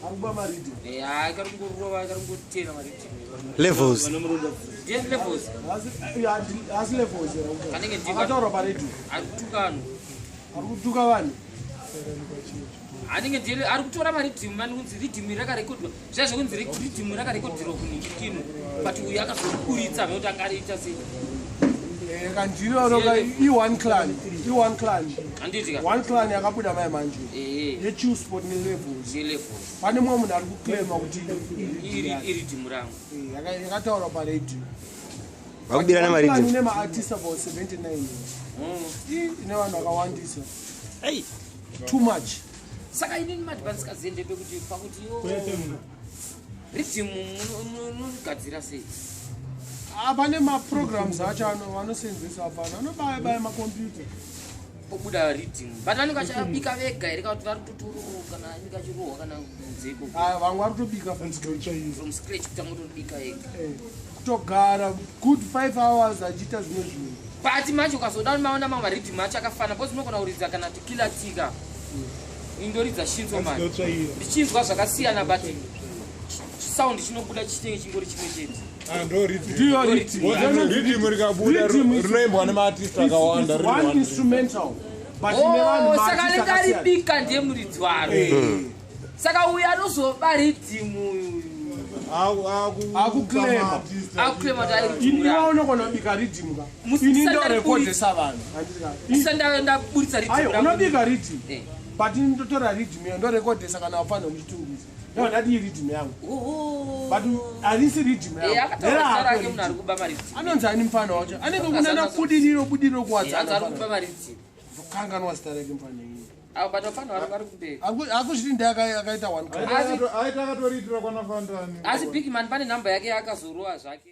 Ari kuba maridhimu.
Eh, hayi kari kungorova kari kungotera maridhimu evamwe.
Levels.
Ndiye levels.
Asi levels here.
Kanenge ndiko.
Akataura paredio.
Ari kutuka vanhu.
Ari kutuka vanhu.
Anenge ndiye ari kutora maridhimu mani kunzi ridhimu rakarekodwa. Zviya zvekunzi ridhimu rakarekodherwa kunhingikino. But uyu akazoburitsa nekuti akariita sei.
Kandiroro i-one clan. I-one clan.
Handiti ka?
One clan yakabuda mai manje.
Eh.
YeChillspot nelevels.
Nelevels.
Pane mumwe munhu ari kuclaima kuti
Iri iridhimu rangu.
Yakataurwa paredio.
Vakubirana maridhimu.
Ine maartist about 79. Ine vanhu vakawandisa. Too much.
Saka inini madhibanisikaziende pekuti pakuti yo ridhimu munogadzira sei?
Pane maprograms acho vanosenzesa apana anobaya baya makombiyuta.
Pobuda ridhimu. But vanenge vachabika vega here kana kuti vari kutotorowo kana anenge achirohwa kana kunze ikoko.
Aya vamwe vari kutobika from scratch.
From scratch kutanga kutobika ega.
Kutogara good 5 hours achiita zvimwe zvinhu.
But manje ukazoda maona mamwe maridhimu acho akafana because unogona kuridza kana kuti Killer T ka. Indoridza shinzo manje. Ndichinzwa zvakasiyana but sound chinobuda chinenge chingori chimwe chete.
Ah, ndo rhythm.
Ndiyo rhythm.
Rhythm rikabuda
Rhythm is-
rinoimbwa nemaartist akawanda.
It's
riri
one
one rhythm.
instrumental. But ine vanhu
Oh, saka
maartist
anenge
akasiyana.
aribika ndiye muridzi waro. Saka uyu anozoba ridhimu uyu.
Akuclaima.
Akuclaima kuti ari
Ini
ridhimu
iwe
rangu.
unogona kubika ridhimu ka.
Musi-
Ini
sanda
ndorekodhesa vanhu. Handiti ka?
Ndisati ndaburitsa ridhimu
Ayo
rangu.
unobika ridhimu.
Eh.
But ini ndotora ridhimu iyo ndorekodhesa kana wafana muchitungwiza. Ndobva ndati iyi ridhimu yangu.
Oh.
But harisi ridhimu
Eh,
yangu.
akataura zita
Nderako
rake munhu ari
ridhimu.
kuba maridhimu.
Anonzi ani mufana wacho? Anenge kunana budiriro budiriro
Eh,
kuwadzana.
anzi ari kuba maridhimu.
Kanganwa zita rake mufana iye.
Avo but vafana vari kumberi.
Akuzviti ndiye akaita one
Aita akatoriitira kwana Fantani.
Asi Big Man pane nhamba yake yaakazorowa zvake.